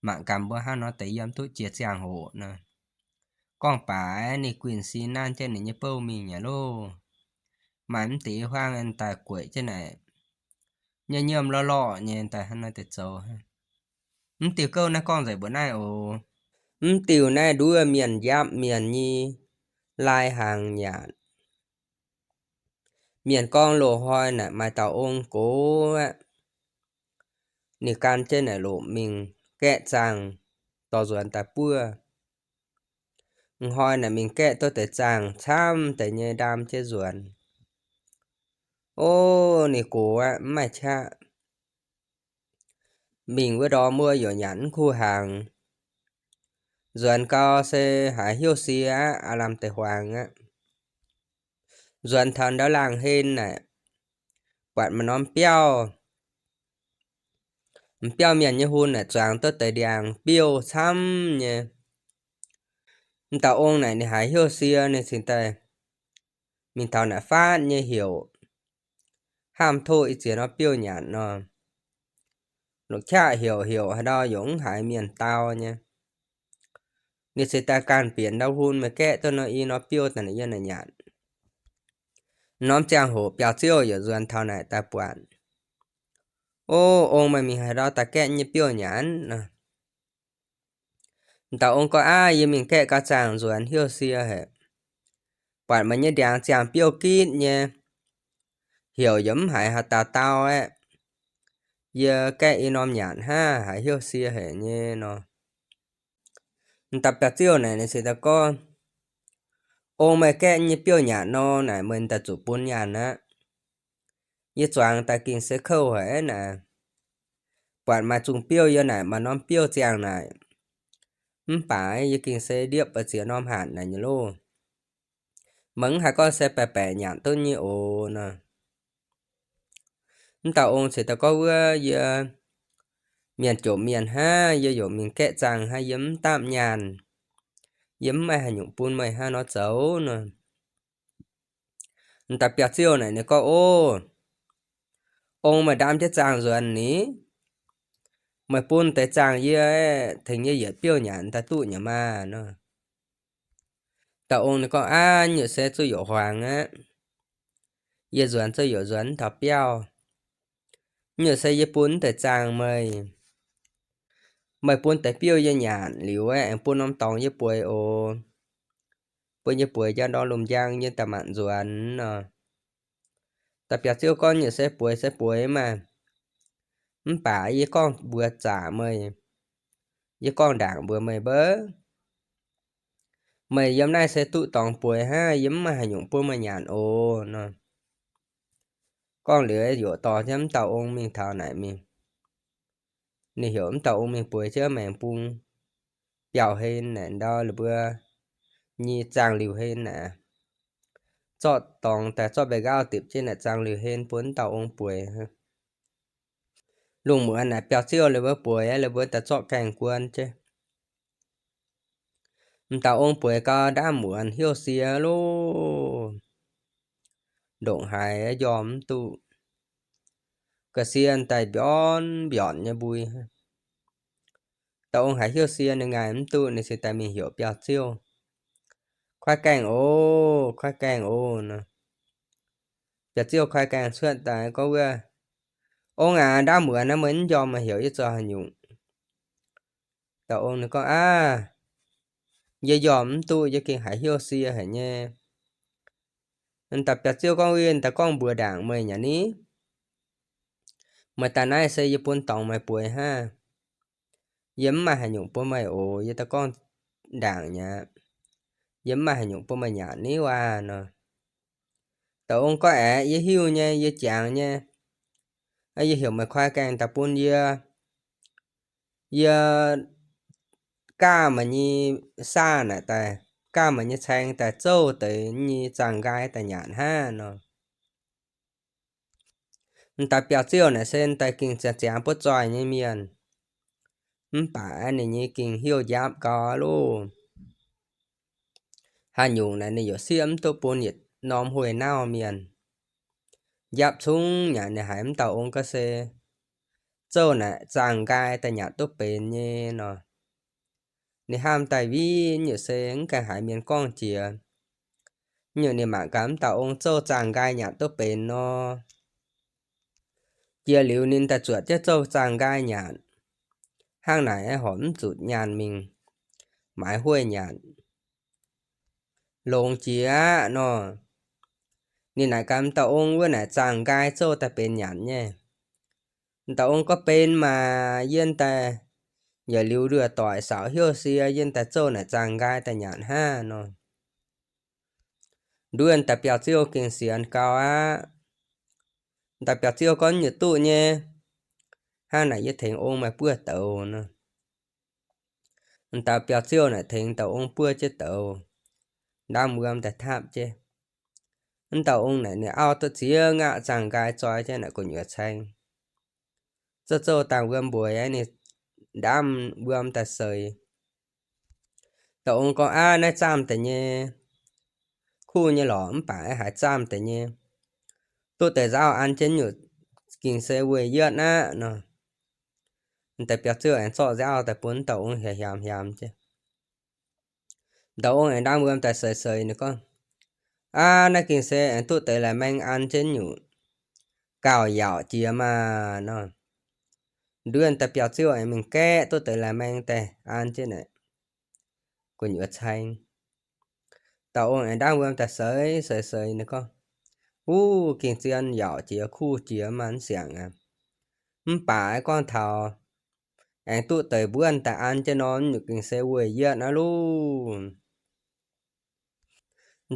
mangc gaax mbuo hnangv nor deix yiem duqv jiex ziangh hoc nor. Gorngv baac ninh guinh sin nanv jienv ninh nyei bouh mingh nyei loh. Maaih mv deix i huaang daaih gueic jienv naaic, nyiemv nyiemv lorqc lorqc nyei daaih hnangv naaiv deix zoux. Mv diuh gouv naaiv gorngv nzengc mbuoqc naaiv oc. Mv diuh naaiv nduov mienh njapv mienh nyei lai-hnaangx nyanc. Mienh gorngv loz-hnoi naaic maaih dauh ong gox aqv. Ninh gan jienv naaic lomc mingh gaeqv zaangh dorh nzuonx daaih buov. Hnoi naaic mingh gaeqv duqv deix zaangh camv deix nyei ndaam jienv nzuonx. Ov, ninh gox aqv, mv maaih qaqv. Mingh wuov ndorm wuov yaac nyanc mv kuv hnaangx. Nzuonx gau se haiz hnyouv sie aqv, aav lamh deix huaangx aqv. Nzuonx taux ndau laangh hlen naaic, buatc maaih norm biauv. Biauv mienh nyei hun naaic zuangx duqv deix ndiangx biouv camv nyei. M'dauh ong naaic ninh haiz hnyouv sie, ninh cingx daaih mingh taux naaic faatv nyei heuc, hnamv tov ih ziex norm biouv nyanc nor. Longc qaqv heuc heuc haaix ndau yaac mv haiz mienh dau nyei. Ninh cingx daaih ganh bieqc ndau hun meih gaeqv duqv nor i norm biouv daaih naaic yiem naaic nyanc. Norm ziangh hoc biauv-ziouv yaac nzuonx taux naaic daaih buatc. O, ong meih mingh haaix ndau daaih gaeqv nyei biouv nyanc nor? M'dauh ong gorngv, Aav, yie mingh gaeqv gau zaangh nzuonx hnyouv sie haic. Buatc meih nyei ndiangx ziangh biouv gitv nyei, heuc yaac mv haiz haaix dauh dau aeqv. Yie gaeqv i norm nyanc hnangv, haiz hnyouv sie haic nyei nor. M'dauh biauv-ziouv naaic ninh cingx daaih gorngv, Ong meih gaeqv nyei biouv nyanc nor, naaic meih daaih zuqc bun nyanc aqv. Yie zuangx daaih gengh se kouv haic naaic. Buatc maaih zungh biouv yiem naaic maaih norm biouv ziangh naaic, mv baac yie gengh se ndiepv ziex norm hatc naaic nyei loh. Meih mv haiz gorngv se baeqc baeqc nyanc duqv nyei oc nor. M'dauh ong cingx daaih gorngv, Wuov yie mienh jomc mienh hnangv, yie yaac mingh gaeqv zaangh hnangv, yie mv dapv nyaanh. Yie mv maaih haaix nyungc bun meih hnangv nor zoux nor. M'dauh biauv-ziouv naaic ninh gorngv, O, ong meih ndaam jienv zaangh nzuonx ni, meih bun deix zaangh yie aeqv, tengx yie yietc biouv nyanc daaih duqv nyei maah nor. Dauh ong ninh gorngv, Aav, nyungc se zuqc youc huaangx aqv. Yie nzuonx zuqc youc nzuonx taux biauv. Nyungc se yie bun deix zaangh meih. Meih bun deix biouv yie nyanc liuz aeqv, aengx bun norm dorngx yie bueix oc. Bun yie bueix njang ndorm lomh njang yie daaih maanc nzuonx nor. Dauh biauv-ziouv gorngv, Nyungc se bueix se bueix maah. Mv baac yie gorngv mbuox zaqc meih. Yie gorngv ndaangc mbuox meih mbouv. Meih yiem naaiv se duqv dorngx bueix hnangv, yie mv maaih haaix nyungc bun meih nyanc oc nor. Gorngv liuz, yaac dorh jienv m'dauh ong mingh taux naaic mingh. Ninh heuc m'dauh ong mingh bueix jienv maengx bung biauv-hlen naaic ndau lih mbuo nyei zaangh liuh hlen naaic. Zorqv dorngx daaih zorqv mbeix nqaauv dipc jienv naaic zaangh liuh hlen bun m'dauh ong bueix. Lungh muonz naaic biauv-ziouv lih mbuo bueix, lih mbuo daaih zorqv gaengh guon jienv. M'dauh ong bueix gau ndaamv muonz hnyouv sie loh, ndongc haaix njormh mv duqv. Ga'sie daaih mbiornv mbiornc nyei mbui. Dauh ong haiz hnyouv sie ninh ngaih mv duqv, ninh cingx daaih mingh heuc biauv-ziouv, Koiv gaengh oc, koiv gaengh oc nor. Biauv-ziouv koiv gaengh cuotv daaih gorngv, Wuov ong aac, ndaamv muonz naaiv meih mv njormh meih heuc yie zoux haaix nyungc? Dauh ong ninh gorngv, Aav, yie yiem mv duqv, yie gengh haiz hnyouv sie haic nyei. Da'biauh ziouv gorngv, Yie daaih gorngv mbuox ndaangc meih nyei ni? Meih daaih naaiv se yie bun dorngx meih bueix hnangv. Yie mv maaih haaix nyungc bun meih oc. Yie daaih gorngv ndaangc nyei aqv. Yie mv maaih haaix nyungc bun meih nyanc ni wuov nor. Dauh ong gorngv, Aeqv, yie hiuv nyei, yie jangx nyei. Yie heuc meih koi gaengh daaih bun yie. Yie gaav meih nyei saah naaic daaih, gaav meih nyei caeng daaih zouv deix nyei zaangh nqaai daaih nyanc hnangv nor. Da'biauh ziouv naaic se daaih gengh ziangx ziangx buov zoih nyei mienh, mv baac ninh nyei gengh hnyouv njapv gau loh. Haaix nyungc naaic ninh yaac siev mv duqv bun yietc norm huih nauv mienh. Njapv cungv nyei ninh haiz mv dauh ong gorngv se zouv naaic zaangh nqaai daaih nyanc duqv benx nyei nor. Ninh hnamv daaih, Win nyungc se mv gaengh haiz mienh gorngv jiex. Nyungc ninh mangc gaax mv dauh ong zouv zaangh nqaai nyanc duqv benx nor, jiex liuz ninh daaih zuotc jienv zouv zaangh nqaai nyanc. Hnangv naaic horpc mv zuqc nyaanh mingh maaiz huih nyanc. Longx jiex aqv nor. Ninh naaic gaax mv dauh ong, Wuov naaic zaangh nqaai zouv daaih benx nyanc nyei. Mv dauh ong gorngv, Benx maah! Yie daaih yietc liuz nduov doic saauc hnyouv sie, yie daaih zouv naaic zaangh nqaai daaih nyanc hnangv nor. Nduov da'biauh ziouv gengh sienx gau aqv. Da'biauh ziouv gorngv, Nyei duqv nyei. Hnangv naaic yie tengx ong meih buov douz nor. Da'biauh ziouv naaic tengx dauh ong buov jienv douz, ndaamv wuom daaih tapv jienv. Mv dauh ong naaic ninh auv duqv ziex ngaaqv zaangh nqaai zoi jienv naaic gu'nyuoz caeng. Zouv zouv dangh wuom mbueiz, ninh ndaamv wuom daaih seix. Dauh ong gorngv, Aav, naaiv zaamh deix nyei. Kuv nyei lorqc, mv baac haiz zaamh deix nyei. Duqv deix nzauv an jienv nyutc gengh se weih yietv aqv nor. Da'biauh ziouv aengx zorqv nzauv daaih bun dauh ong hiamx hiamx jienv. Dauh ong aengx ndaamv wuom daaih seix seix, ninh gorngv, Aav, naaiv gengh se aengx duqv deix la'maeng an jienv nyutc, gauh yaauc jiex maah nor. Nduov da'biauh ziouv aengx mingh gaeqv duqv deix la'maeng daaih an jienv naaic gu'nyuoz caeng. Dauh ong aengx ndaamv wuom daaih seix seix seix, ninh gorngv, Wuov gengh zien yaauc jiex kuv jiex maah, mv siangx aqv. Mv baac gorngv taux aengx duqv deix mbuonv daaih an jienv nor, nyutc gengh se weih yietv aqv loh.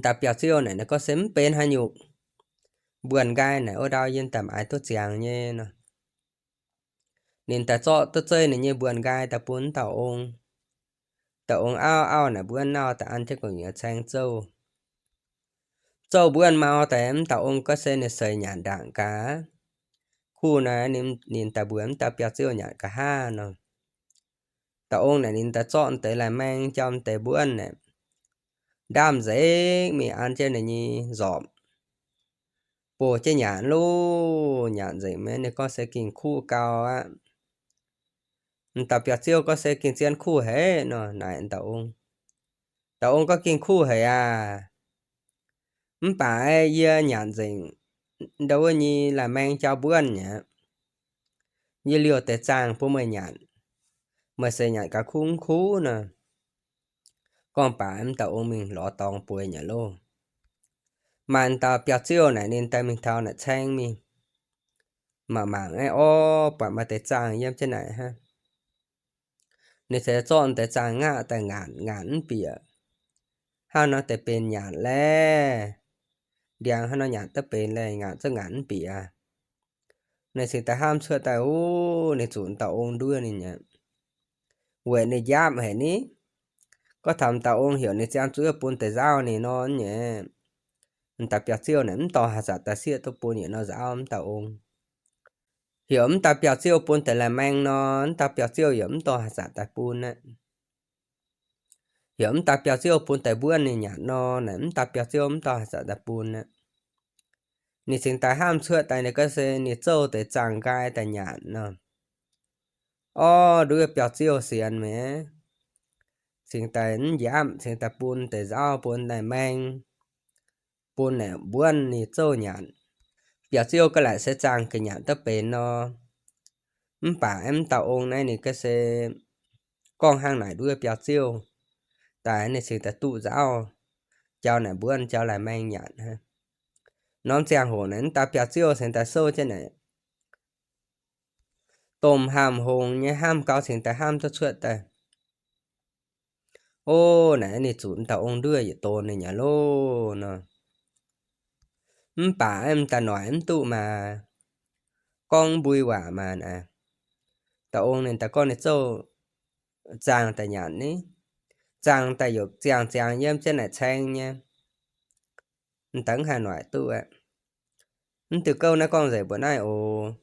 Da'biauh ziouv naaic ninh gorngv se mv benx haaix nyungc. Mbuonx nqaai naaic wuov ndau yie daaih maaiz duqv ziangx nyei nor. Ninh daaih zorqv duqv zeiv ninh nyei mbuonx nqaai daaih bun dauh ong. Dauh ong auv auv naaic mbuonv nauv daaih an jienv gu'nyuoz caeng zouv. Zouv mbuonv mau daaih, mv dauh ong gorngv se ninh seix nyanc ndaangc gaax. Kuv naaic ninh daaih mbuox mv dauh biauh-ziouv nyanc nqa'haav nor. Dauh ong naaic ninh daaih zorqv deix lai-maeng jauv deix mbuonv naaic, ndaamv nzengc mingh an jienv ninh nyei nzorpc, boh jienv nyanc loh. Nyanc nzengc mingh ninh gorngv se gengh kuv gau aqv. Mv dauh biauh-ziouv gorngv se gengh zien kuv haic nor naaic dauh ong. Dauh ong gorngv gengh kuv haic aac. Mv baac yie nyanc nzengc ndau wuov nyei lai-maeng jauv mbuonv aqv. Yie liouh deix zaangh bun meih nyanc, meih se nyanc gaax kuv mv kuv nor. Gorngv baac mv dauh ong mingh lorz dorngx bueix nyanc loh. Maaih dauh biauh-ziouv naaic ninh daaih mingh taux naaic caeng mingh, mangc mangc aeqv, orv, buatc maaih deix zaangh yiem jienv naaic hnangv. Ninh se zorqv deix zaangh ngaatv daaih ngaatc, ngaatc mv bieqc. Hnangv nor deix benx nyanc laeh. Ndiangx hnangv nor nyanc duqv benx laeh, ngaatc zungv ngaatc mv bieqc aqv. Ninh cingx daaih hnamv cuotv daaih, uv, ninh zuqc dauh ong nduov ninh aqv. Weic ninh njapv haic ni. Gorngv taux dauh ong heuc ninh ziangh zuov bun deix nzauv ninh nor nyei, mv dauh biauh-ziouv naaic mv dorh haaix zanc daaih sieqv duqv bun yietc norm nzauv mv dauh ong. Heuc mv dauh biauh-ziouv bun deix lai-maeng nor, mv dauh biauh-ziouv yaac mv dorh haaix zanc daaih bun aqv. Heuc mv dauh biauh-ziouv bun deix mbuonv ninh nyanc nor, naaic mv dauh biauh-ziouv mv dorh haaix zanc daaih bun aqv. Ninh cingx daaih hnamv cuotv daaih ninh gorngv se ninh zouv deix zaangh nqaai daaih nyanc nor. Orv, nduov biauh-ziouv sienx mi'aqv. Cingx daaih mv njapv, cingx daaih bun deix nzauv, bun lai-maeng, bun naaic mbuonv ninh zouv nyanc. Biauh-ziouv ga'naaiv se zaangh ga'nyanc duqv benx nor. Mv baac mv dauh ong naaiv ninh gorngv se gorngv hnangv naaic nduov biauv-ziouv daaih, ninh cingx daaih duqv nzauh, jauv naaic mbuonv, jauv laaix maeng nyanc hnangv. Norm ziangh hoc naaic, mv dauh biauv-ziouv cingx daaih souv jienv naaic, domh hnamv hngongx nyei hnamv gau cingx daaih hnamv duqv cuotv daaih, o, naaic ninh zuqc mv dauh ong nduov yietc donx ninh nyei loh nor. Mv baac mv daaih noic mv duqv maah, gorngv mbui waac maah naaic, dauh ong ninh daaih gorngv ninh zouv zaangh daaih nyanc ni, zaangh daaih yaac ziangh ziangx yiem jienv naaic caeng nyei, mv daaih mv haih noic duqv aqv. Mv diuh gouv naaiv gorngv nzengc mbuo naaiv oc.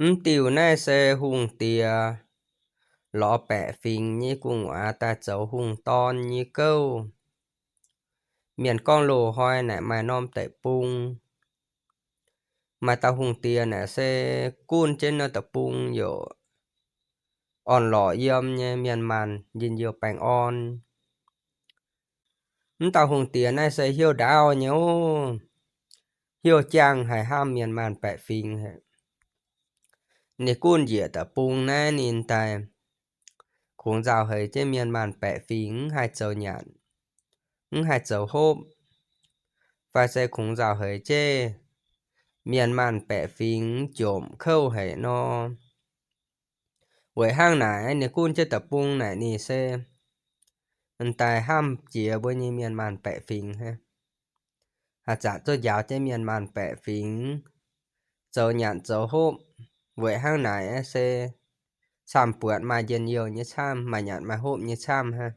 Mv diuh naaiv se hungh diex lorz baeqc fingx nyei gu'nguaaz daaih zoux hungh dorn nyei gouv. Mienh gorngv loz-hnoi naaic maaih norm deic-bung, maaih dauh hungh diex naaic se gunv jienv norm deic-bung yaac orn-lorqc yiem nyei mienh maanh njien-youh baengh orn. Mv dauh hungh diex naaiv se hnyouv ndaauv nyei oc, hnyouv jangh haic, hnamv mienh maanh baeqc fingx haic. Ninh gunv njiec deic-bung naaiv ninh daaih kungx nzauh heix jienv mienh maanh baeqc fingx mv haih zoux nyanc, mv haih zoux hopv, fai se kungx nzauh heix jienv mienh maanh baeqc fingx jomc kouv haic nor. Weic hnangv naaic, ninh gunv jienv deic-bung naaic ninh se daaih hnamv jiex mbuo nyei mienh maanh baeqc fingx hnangv, haaix zanc zuqc njaaux jienv mienh maanh baeqc fingx zoux nyanc zoux hopv. Weic hnangv naaic se camv-buonc maaih njien-youh nyei camv, maaih nyanc maaih hopv nyei camv hnangv.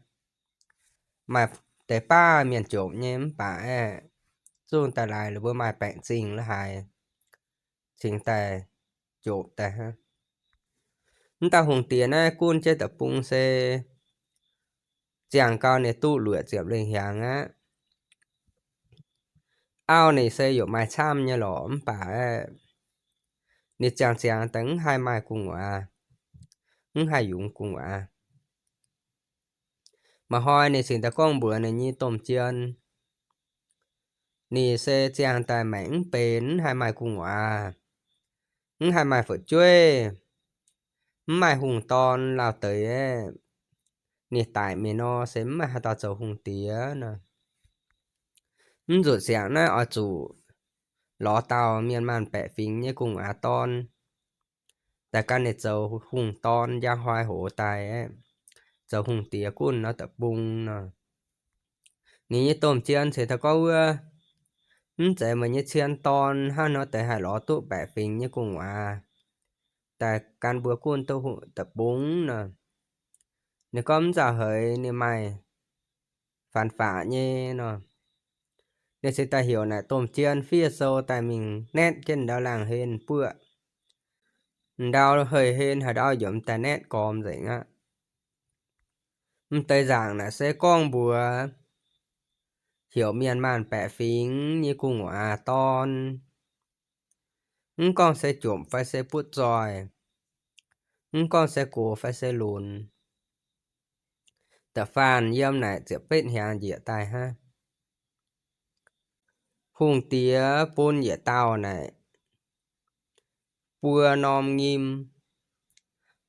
Maaih deix baav mienh jomc nyei mv baac aeqv, zungv daaih laaix ninh mbuo maaih baengc zingh la'haaix cingx daaih jomc daaih hnangv. Mv dauh hungh diex naaiv gunv jienv deic-bung se ziangh gau ninh duqv luoqc ziepc lengh hnyangx aqv. Auv ninh se yaac maaih camv nyei lorqc mv baac aeqv, ninh ziangh ziangx daaih mv haih maaih gu'nguaaz, mv haih yungz gu'nguaaz. Maaih hnoi ninh cingx daaih gorngv mbuox ninh nyei domh jien, ninh se ziangh daaih maengc mv benx, mv haih maaih gu'nguaaz, mv haih maaih fu'jueiv, mv maaih hungh dorn lauh deix aeqv, ninh daic mingh nor se mv maaih haaix dauh zoux hungh diex nor. Mv nzunc siangx naaiv oix zuqc lorz dauh mienh maanh baeqc fingx nyei gu'nguaaz dorn daaih gan ninh zoux hungh dorn njang hnoi hoz daaih aeqv, zoux hungh diex gunv norm deic-bung nor. Ninh nyei domh jien cingx daaih gorngv, Wuov, mv zeiz meih nyei cien dorn hnangv nor deix haih lorz duqv baeqc fingx nyei gu'nguaaz daaih gan mbuo gunv duqv deic-bung nor. Ninh gorngv mv nzauh heix ninh maaih faanx faqv nyei nor. Ninh cingx daaih heuc naaic domh jien fiev sou daaih mingh naetv jienv ndau laangh hlen buoqv. Ndau hei hlen haaix ndau yaac mv daaih naetv gormx nzengc aqv. M'deix nzaangc naaic se gorngv mbuox heuc mienh maanh baeqc fingx nyei gu'nguaaz dorn. Mv gorngv se jomc fai se butv zoih, mv gorngv se gox fai se lunx, da'faanh yiem naaic ziepc betv hnyangx njiec daaih hnangv. Hungh diex bun yietc dauh naaic buo norm nyim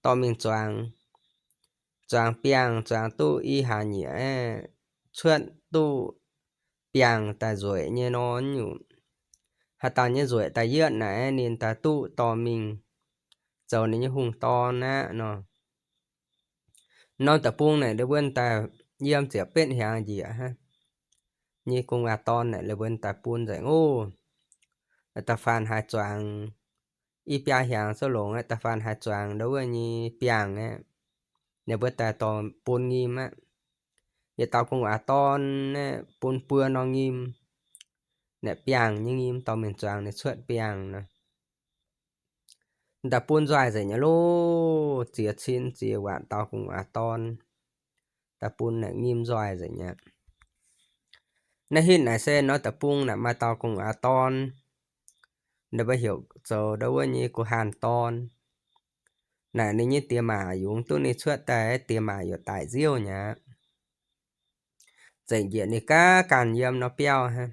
dorh mingh zuangx, zuangx biangh, zuangx duqv i hlaax nyieqc cuotv duqv biangh daaih nzueic nyei nor, nyungc haaix dauh nyei nzueic daaih yietv naaic, ninh daaih duqv dorh mingh zoux ninh nyei hungh dorn aqv nor. Norm deic-bung naaic ninh mbuo daaih yiem ziepc betv hnyangx njiec hnangv nyei gu'nguaaz dorn naaic ninh mbuo daaih bun nzengc oc. Da'faanh haaix zuangx i biaa hnyangx souv longx aqv, da'faanh haaix zuangx ndau wuov nyei biangh aqv, ninh mbuo daaih dorh bun nyim aqv. Yietc dauh gu'nguaaz dorn naaic bun buo norm nyim, naaic biangh nyei nyim dorh mingh zuangx ninh cuotv biangh nor. Daaih bun nzoih nzengc nyei loh, ziex cin ziex waanc dauh gu'nguaaz dorn, daaih bun naaic nyim nzoih nzengc nyei. Naaiv hitv naaic se norm deic-bung naaic maaih dauh gu'nguaaz dorn, ninh mbuo heuc zoux ndau wuov nyei guh haanh dorn. Naaic ninh nyei diex maac yungz duqv ninh cuotv daaih, diex maac yaac daic nziouv nyei aqv. Zengc njiec ninh gaax ganh yiem norm biauv hnangv.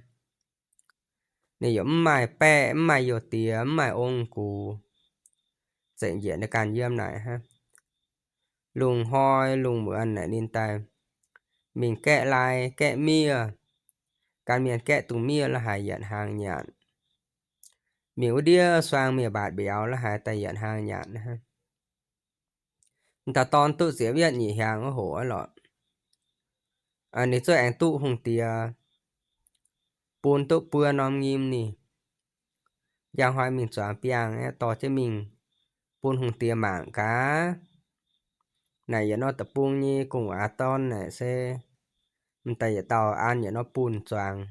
Ninh yaac mv maaih baeqv, mv maaih youh diex, mv maaih ong gux. Zengc njiec ninh ganh yiem naaic hnangv. lungh hnoi lungh muonz naaic ninh daaih mingh gaeqv lai gaeqv miev, gan mienh gaeqv dungz miev la'haic yietc hnaangx nyanc. Mingh wuov ndiev suang mienh mbaatc mbiauz la'haic daaih yietc hnaangx nyanc hnangv. M'dauh dorn duqv ziepc yietv nyeic hnyangx wuov hoc aqv lorqc, ninh zuqc aengx duqv hungh diex bun duqv buo norm nyim ninh. Njang hnoi mingh zuangx biangh aeqv, dorh jienv mingh bun hungh diex mangc gaax. Naaic yietc norm deic-bung nyei gu'nguaaz dorn naaic se m'daaih yietc dauh an yietc norm bunh zuangx.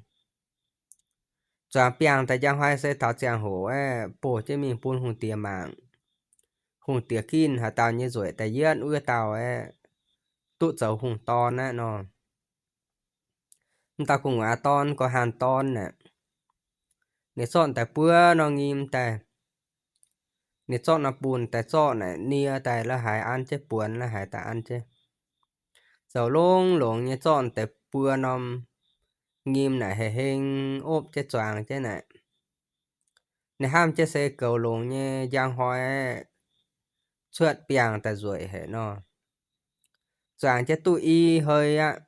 Zuangx biangh daaih njang hnoi se taux ziangh hoc aeqv, boh jienv mingh bun hungh diex mangc. Hungh diex ginv haaix dauh nyei nzueic daaih yietv wuov dauh aeqv, duqv zoux hungh dorn aqv nor. M'dauh gu'nguaaz dorn, gu'nguaaz dorn naaic, ninh zorqv daaih buo norm nyim daaih, ninh zorqv norm bunh daaih zorqv naaic nie daaih la'haic an jienv buonx la'haic daaih an jienv. Zoux longx-longx nyei zorqv daaih buo norm nyim naaic hei heng opv jienv zuangx jienv naaic. Ninh hnamv jienv se goux longx nyei njang hnoi cuotv biangh daaih nzueic haic nor. Zuangx jienv duqv i hei aqv,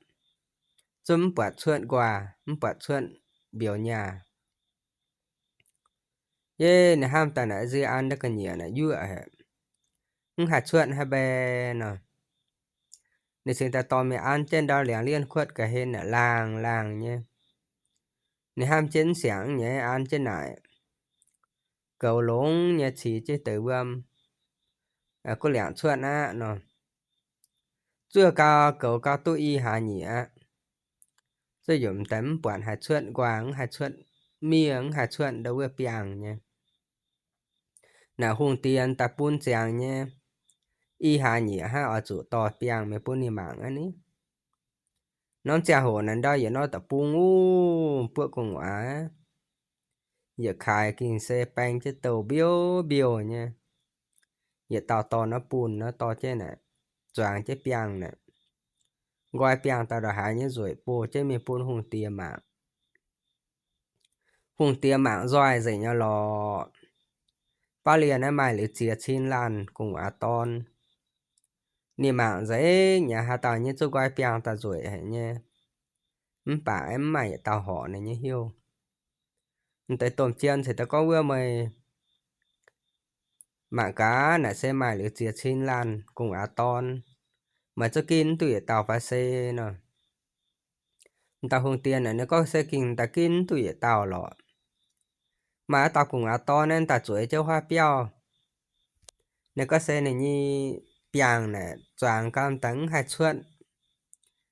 zungv mv buatc cuotv nquaah, mv buatc cuotv mbiauz nyaah. Yie ninh hnamv daaih naaic nzie an ndau ga'nyiec naaic yuoqv haic, mv haih cuotv hnangv mbae nor. Ninh cingx daaih dorh mingh an jienv ndau liangx lienh kuotv ga'hlen naaic laangh laangh nyei. Ninh hnamv jienv mv siangx nyei an jienv naaic goux longx nyei cix jienv deix wuom, gunv liangc cuotv aqv nor. Zuov gau goux gau duqv i hlaax nyieqc aqv, zuov yaac m'daaih mv buatc haih cuotv nquaah, mv haih cuotv miev, mv haih cuotv ndau wuov biangh nyei. Naaic hungh diex daaih bun ziangx nyei, i hlaax nyieqc hnangv oix zuqc dorh biangh mingh bun ninh mangc aqv ni. Norm ziangh hoc naaic ndau yietc norm deic-bung wuov buoqv gu'nguaaz, yietc kaaix gengh se baeng jienv douh mbiouv mbiouh nyei. Yietc dauh dorh norm bunh nor dorh jienv naaic, zuangx jienv biangh naaic, nqoi biangh dauh ndongc haaix nyei nzueic boh jienv mingh bun hungh diex mangc. Hungh diex mangc nzoih nzengc nyei lorqc. Baav lienh naaiv maaih liuz ziex cin laanh gu'nguaaz dorn. Ninh mangc nzengc nyei haaix dauh nyei zuqc nqoi biangh daaih nzueic haic nyei, mv baac mv maaih yietc dauh horpc ninh nyei heuc. M'deix domh jien ceix daaih gorngv wuov meih mangc gaax naaic se maaih liuz ziex cin laanh gu'nguaaz dorn, meih zuqc ginv mv duqv yietc dauh fai se nor. M'dauh hungh diex naaic ninh gorngv se gengh daaih ginv mv duqv yietc dauh lorqc. Maaih wuov dauh gu'nguaaz dorn naaiv daaih zueiz jienv huaav biauv. Ninh gorngv se ninh nyei biangh naaic zuangx gau daaih mv haih cuotv,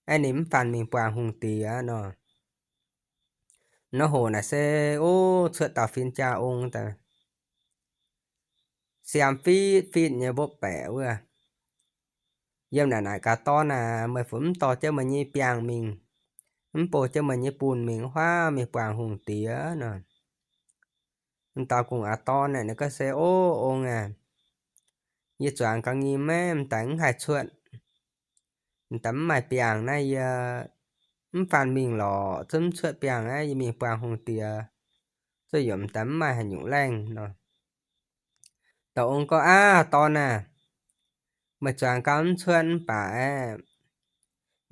aeqv, ninh mv faanh mingh buangh hungh diex nor. Nor hoc naaic se, o, cuotv dauh fin-jaa ong daaih, siaam fitv fitv nyei mbopv baeqc wuov. Yiem naaic naaic gaax dorn aac, meih fu mv dorh jienv meih nyei biangh mingh, mv bouh jienv meih nyei bunh mingh huaav mingh buangh hungh diex nor. M'dauh gu'nguaaz dorn naaic ninh gorngv se, o, ong aac, yie zuangx gau nyim maiv m'daaih mv haih cuotv. M'daaih mv maaih biangh naaiv yie mv faanh mingh lorqc, zungv mv cuotv biangh naaiv yie mingh buangh hungh diex, zuqc yaac m'daaih mv maaih haaix nyungc laengh nor. Dauh ong gorngv, aav, dorn aac, meih zuangx gau mv cuotv mv baac aeqv,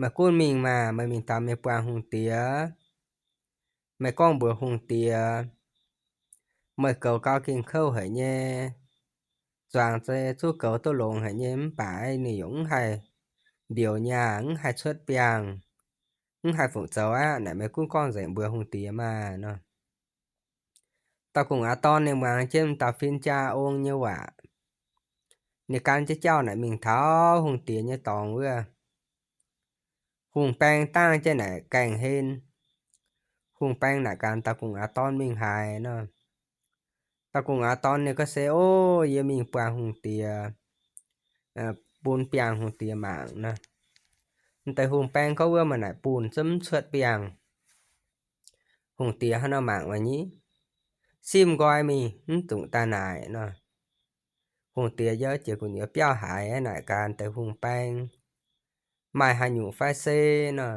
meih gunv mingh maah, meih mingh taux meih buangh hungh diex, meih gorngv mbuox hungh diex, meih goux gau gengh kouv haic nyei, zuangx se zuqc goux duqv longx haic nyei mv baac ninh yaac mv haih mbiouc nyaah, mv haih cuotv biangh, mv haih fungc zoux aqv. Naaic meih gunv gorngv nzengc mbuox hungh diex maah nor. Dauh gu'nguaaz dorn ninh muangx jienv dauh fin-jaa ong nyei waac, ninh gan jienv jauv naaic mingh taux hungh diex nyei dorngx wuov. Hungh baeng dangh jienv naaic gaengh hen. Hungh baeng naaic gaax dauh gu'nguaaz dorn mingh haaix nor. Dauh gu'nguaaz dorn ninh gorngv se, o, yie mingh buangh hungh diex, bun biangh hungh diex mangc nor. M'deix hungh baeng gorngv wuov, meih naaic bunh zungv mv cuotv biangh. Hungh diex hnangv nor mangc meih nyei, simv nqoi mingh mv dungx daaih naaic nor. Hungh diex yiem jiex gu'nyuoz biauv haaix naaic gaax deix hungh baeng, maaih haaix nyungc fai se nor.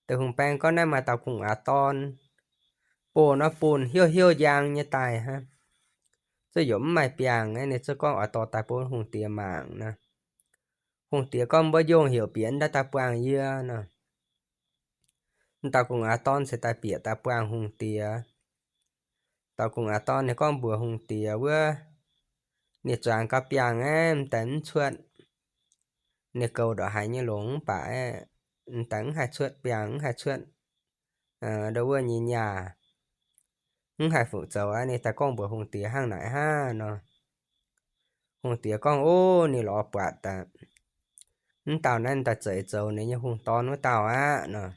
Deix hungh baeng gorngv naaiv maaih dauh gu'nguaaz dorn, boh nor bunh hiuv hiuv njang nyei daaih hnangv, zuqc yaac mv maaih biangh aqv. Ninh zuqc gorngv oix dorh daaih bun hungh diex mangc nor. Hungh diex gorngv, mbuo njongh heuc bieqc daaih daaih buangh yie nor. M'dauh gu'nguaaz dorn se daaih bieqc daaih buangh hungh diex. Dauh gu'nguaaz dorn ninh gorngv mbuox hungh diex wuov, ninh zuangx gau biangh aeqv, m'daaih mv cuotv. Ninh goux ndongc haaix nyei longx mv baac aeqv, m'daaih mv haih cuotv biangh, mv haih cuotv ndo wuov nyei nyaah, mv haih fu'zoux aqv. Ninh daaih gorngv mbuox hungh diex hnangv naaic hnangv nor. Hungh diex gorngv, ov, ninh lorz buatc daaih, mv dauh naaiv daaih zeiz zoux ninh nyei hungh dorn wuov dauh aqv nor.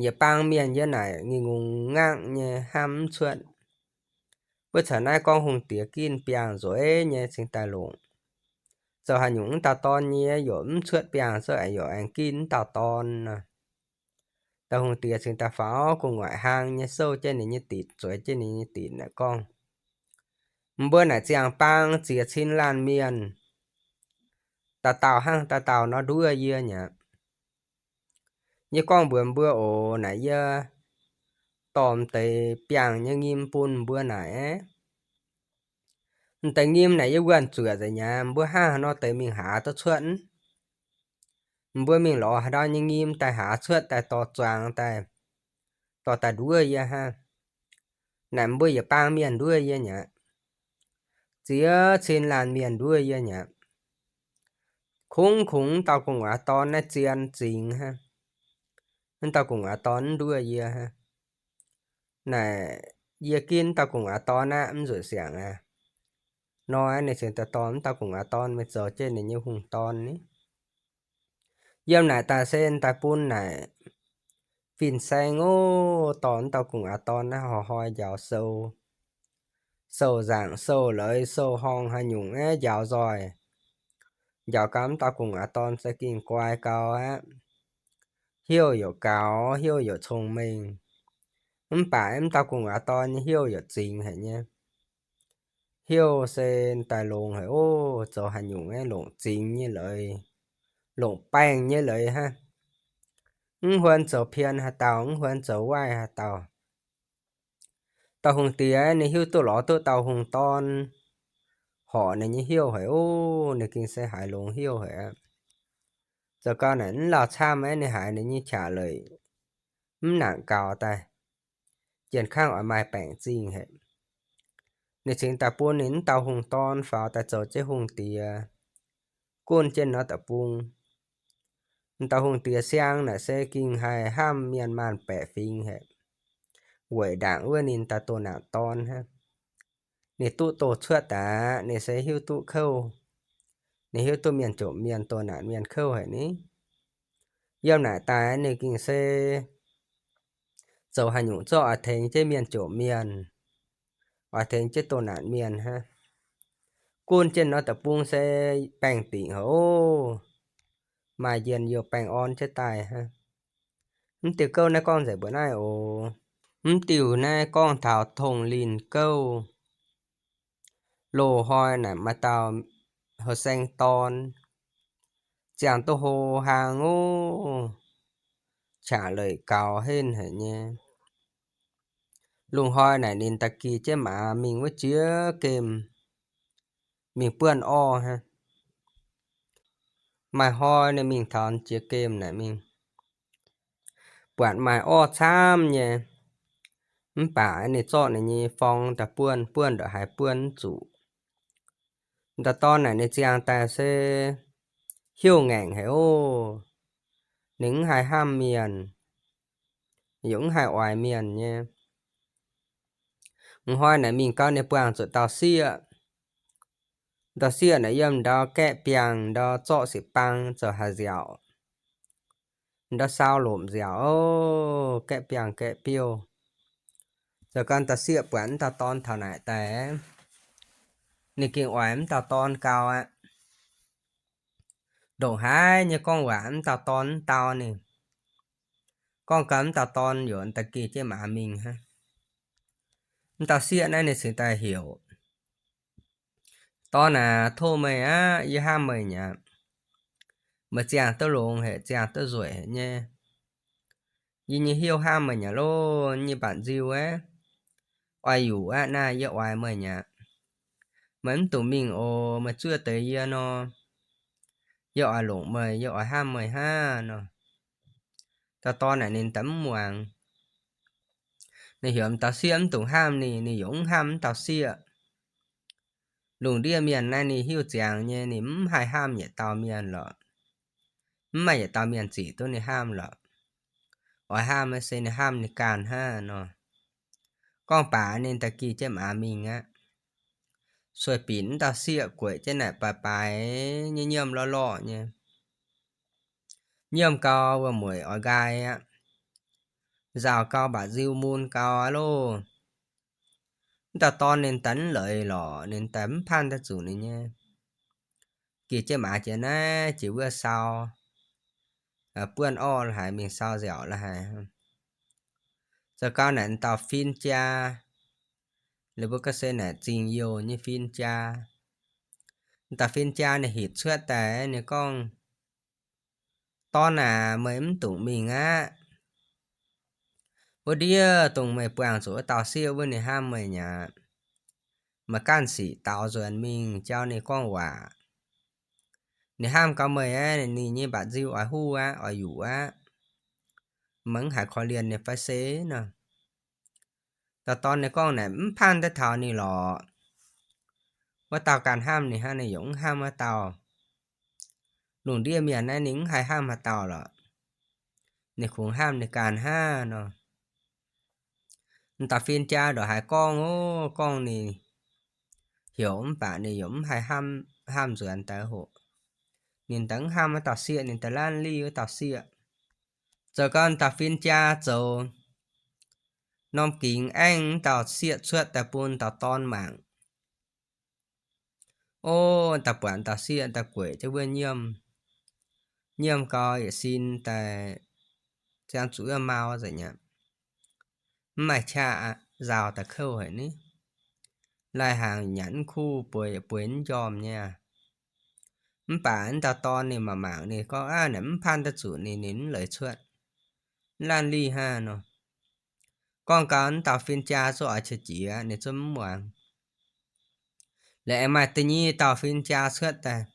Yietc bang mienh yie naaic ngingh ngungh ngangv nyei hnamv mv cuotv. Wuov caux naaiv gorngv hungh diex ginv biangh nzueic nyei cingx daaih longc. Zoux haaix nyungc mv dauh dorn nyei yaac mv cuotv biangh, zoux aengx yaac aengx ginv mv dauh dorn nor. Dauh hungh diex cingx daaih faaux gu'nguaaic hlang nyei souv jienv ninh nyei ditc, zueiz jienv ninh nyei ditc naaic gorngv, mbuo naaic ziangh bang ziex cin laanh mienh, dauh dauh hnangv dauh dauh nor nduov yie mi'aqv. Yie gorngv mbuox mbuo oc, naaic yie dorh m'deix biangh nyei nyim bun mbuo naaic. M'deix nyim naaic yie wuonh zuoqc nzengc mi'aqv, mbuo hnangv haaix nor deix mingh haaz duqv cuotv? Mbuo mingh lorz haaix ndau nyei nyim daaih haaz cuotv daaih dorh zuangx daaih, dorh daaih nduov yie hnangv. Naaic mbuo yietc bang mienh nduov yie mi'aqv. Ziex cin laanh mienh nduov yie mi'aqv. Kungx kungx m'dauh gu'nguaaz dorn naaiv zien zingx hnangv. M'dauh gu'nguaaz dorn mv nduov yie hnangv. Naaic yie ginv m'dauh gu'nguaaz dorn aqv, mv nzueic siangx aqv. Nor ninh cingx daaih dorh m'dauh gu'nguaaz dorn mingh zoux jienv ninh nyei hungh dorn ni. Yiem naaic daaih se daaih bun naaic fin-saeng ov, dorh m'dauh gu'nguaaz dorn naaiv hnoi-hnoi njaaux sou, sou-nzaangc, sou-leiz, sou-horngh haaix nyungc aeqv, njaaux nzoih. Njaaux gau m'dauh gu'nguaaz dorn se gengh guai gau aqv. Heuv youc gaux, heuv youc cong-mengh. Mv baac m'dauh gu'nguaaz dorn nyei heuv youc zingx haic nyei. Heuv se daaih longx haic ov, zoux haaix nyungc aeqv, longc zingx nyei leiz, longc baengh nyei leiz hnangv. Mv huon zoux pien haaix dauh, mv huon zoux waaiv haaix dauh. Dauh hungh diex ninh hiuv duqv lorz duqv dauh hungh dorn horc ninh nyei heuv haic ov, ninh gengh se haiz longx heuv haic aqv. Zoux gau naaic mv lauh camv aeqv, ninh haiz ninh nyei qaqc leic mv nangc gaux daaih, jien kangv oix maaih baengc zingh haic. Ninh cingx daaih bun ninh m'dauh hungh dorn faaux daaih zoux jienv hungh diex, gunv jienv nor da'bung. M'dauh hungh diex siang naaic se gengh haih hnamv mienh maanh baeqc fingx haic, weic ndaangc wuov ninh daaih doh naanc dorn hnangv. Ninh duqv doh cuotv daaih, ninh se hiuv duqv kouv, ninh hiuv duqv mienh jomc mienh, doh naanc mienh kouv haic ni. Yiem naaic daaih ninh gengh se zoux haaix nyungc zorqv oix tengx jienv mienh jomc mienh, oix tengx jienv doh naanc mienh hnangv. Gunv jienv nor da'bung se baengh dingc haic ov, maaih njien-youh baengh orn jienv daaih hnangv. Mv diuh gouv naaiv gorngv nzengc mbuo naaiv oc. Mv diuh naaiv gorngv taux tongh linh gouv. Loz-hnoi naaic maaih dauh heuc saeng dorn, ziangh duqv hlo hlang ov, qaqc leic gaux henv haic nyei. Lungh hnoi naaic ninh da'gih jienv maaz mingh wuov jiex gemh, mingh buonv orv hnangv. Maaih hnoi ninh mingh taux jiex gemh naaic mingh, buatc maaih orv camv nyei, mv baac ninh zorqv ninh nyei forng daaih buonv, buonv ndongc haaix buonv mv zuqc. M'dauh dorn naaic ninh ziangh daaih se hiuv ngaengc haic ov. Ninh mv haih hnamv mienh, yaac mv haih oix mienh nyei. M'hnoi naaic mingh gau ninh buangh zuqc dauh sieqv. Dauh sieqv naaic yiem ndau gaeqv biangh ndau zorqv sic bang zoux haaix nziaauc, ndau sau lomc nziaauc ov, gaeqv biangh gaeqv biouv. Zoux gau dauh sieqv buatc m'dauh dorn taux naaic daaih, ninh gengh oix m'dauh dorn gau aqv. Ndongc haaix nyei gorngv waac m'dauh dorn mv dau ninh. Gorngv gau m'dauh dorn yaac da'gih jienv maaz mingh hnangv. M'dauh sieqv naaiv ninh cingx daaih heuc, Dorn aac, tov meih aqv, yie hnamv meih mi'aqv. Meih ziangh duqv longx haic, ziangh duqv nzueic haic nyei. Yie nyei hnyouv hnamv meih mi'aqv loh, nyei mbatc nziu aeqv, oix yuqc aqv naaiv, yie oix meih mi'aqv. Meih mv dungx mingh oc. Meih zuov deix yie nor, yie oix longc meih, yie oix hnamv meih hnangv nor. Dauh dorn naaic ninh daaih mv muangx. Ninh heuc m'dauh sieqv mv dungx hnamv ninh, ninh yaac mv hnamv m'dauh sieqv. Lungh ndiev mienh naaiv ninh hiuv ziangx nyei, ninh mv haih hnamv yietc dauh mienh lorqc. Mv maaih yietc dauh mienh zic duqv ninh hnamv lorqc. Oix hnamv se ninh hnamv ninh ganh hnangv nor. Gorngv baac ninh da'gih jienv m'aaux mingh aqv. Sueih binc m'dauh sieqv gueic jienv naaic baaix baaix nyei, nyiemv lorqc lorqc nyei. Nyiemv gau wuom-mueic oix nqaai aqv. Nzauh gau mbaac nziu mun gau aqv loh. M'dauh dorn ninh daaih mv leiz lorqc, ninh daaih mv panh daaih zuqc ninh nyei. Geh jienv m'aaux jiex naaiv jiex wuov sau, buonv orv la'haic mingh sau nziaauc la'haic. Zoux gau naaic m'dauh fin-jaa, liuz mbuo gorngv se naaic zingh youh nyei fin-jaa. M'dauh fin-jaa ninh hitc cuotv daaih ninh gorngv, Dorn aac, meih mv dungx mingh aqv. Wuov ndiev dongh meih buangh zuqc wuov dauh sieqv wuov ninh hnamv meih mi'aqv. Meih ganh sic daaux nzuonx mingh jauv ninh gorngv waac. Ninh hnamv gau meih aqv, ninh nyei mbaac nziu oix huv aqv, oix yuqc aqv. Meih mv haiz korv-lienh ninh fai se nor. Dauh dorn ninh gorngv naaic mv panh daaih taux ninh lorqc. Wuov dauh ganh hnamv ninh hnangv, ninh yaac mv hnamv wuov dauh. Lungh ndiev mienh naaiv ninh mv haih hnamv haaix dauh lorqc. Ninh kungx hnamv ninh ganh hnangv nor. M'dauh fin-jaa ndongc haaix gorngv ov, gorngv ninh heuc mv baac ninh yaac mv haih hnamv, hnamv nzuonx daaih hoc. Ninh daaih mv hnamv wuov dauh sieqv, ninh daaih laanh lih wuov dauh sieqv. Zoux gau m'dauh fin-jaa zoux norm gingx aengv m'dauh sieqv cuotv daaih bun dauh dorn mangc. Ov, daaih buatc m'dauh sieqv daaih gueic jienv wuov nyiemv. Nyiemv gau yietc sin daaih ziangh zuqc wuov mau nzengc aqv. Mv maaih qaqv aqv, nzauh daaih kouv haic ni. Lai-hnaangx nyanc mv kuv, bueix bueix mv njormh nyei aqv. Mv baac m'dauh dorn ninh mangc mangc ninh gorngv, aav, naaic mv panh daaih zuqc ninh, ninh mv leiz cuotv. Mv laanh lih hnangv nor. Gorngv gau m'dauh fin-jaa zungv oix qiex jiez, ninh zungv mv muangx. Laaix aengx maaih da'nyeic dauh fin-jaa cuotv daaih.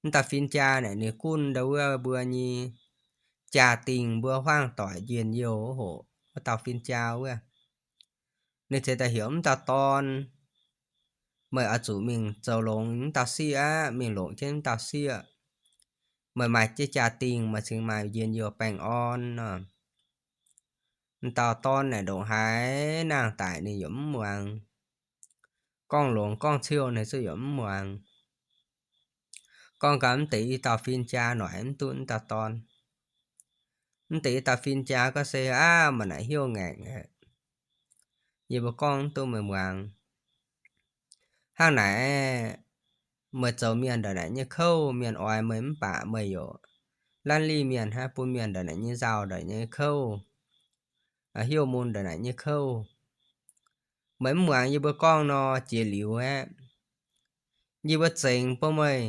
M'dauh fin-jaa naaic ninh gunv ndau wuov mbuo nyei jaa-dingh mbuo hmuangv doic njien-youh hoc, wuov dauh fin-jaa wuov. Ninh ziouc daaih heuc m'dauh dorn, meih oix zuqc mingh zoux longx m'dauh sieqv aqv, mingh longc jienv m'dauh sieqv. Meih maaih jienv jaa-dingh, meih cingx maaih njien-youh baengh orn nor. M'dauh dorn naaic ndongc haaix nangh daic ninh yaac mv muangx. Gorngv longx gorngv ciouh ninh zungv yaac mv muangx. Gorngv gau m'deix i dauh fin-jaa noic mv duqv m'dauh dorn. M'deix i dauh fin-jaa gorngv se, aav, meih naaic hiuv ngaengc aqv. Yie mbuo gorngv mv duqv meih muangx. Hnangv naaic, meih zoux mienh ndongc naaic nyei kouv, mienh oix meih mv baac meih yaac laanh lih mienh hnangv, bun mienh ndongc naaic nyei nzauh ndongc nyei kouv, hiuv mun ndongc naaic nyei kouv. Meih mv muangx yie mbuo gorngv nor, jiex liuz aeqv, yie mbuo zengx bun meih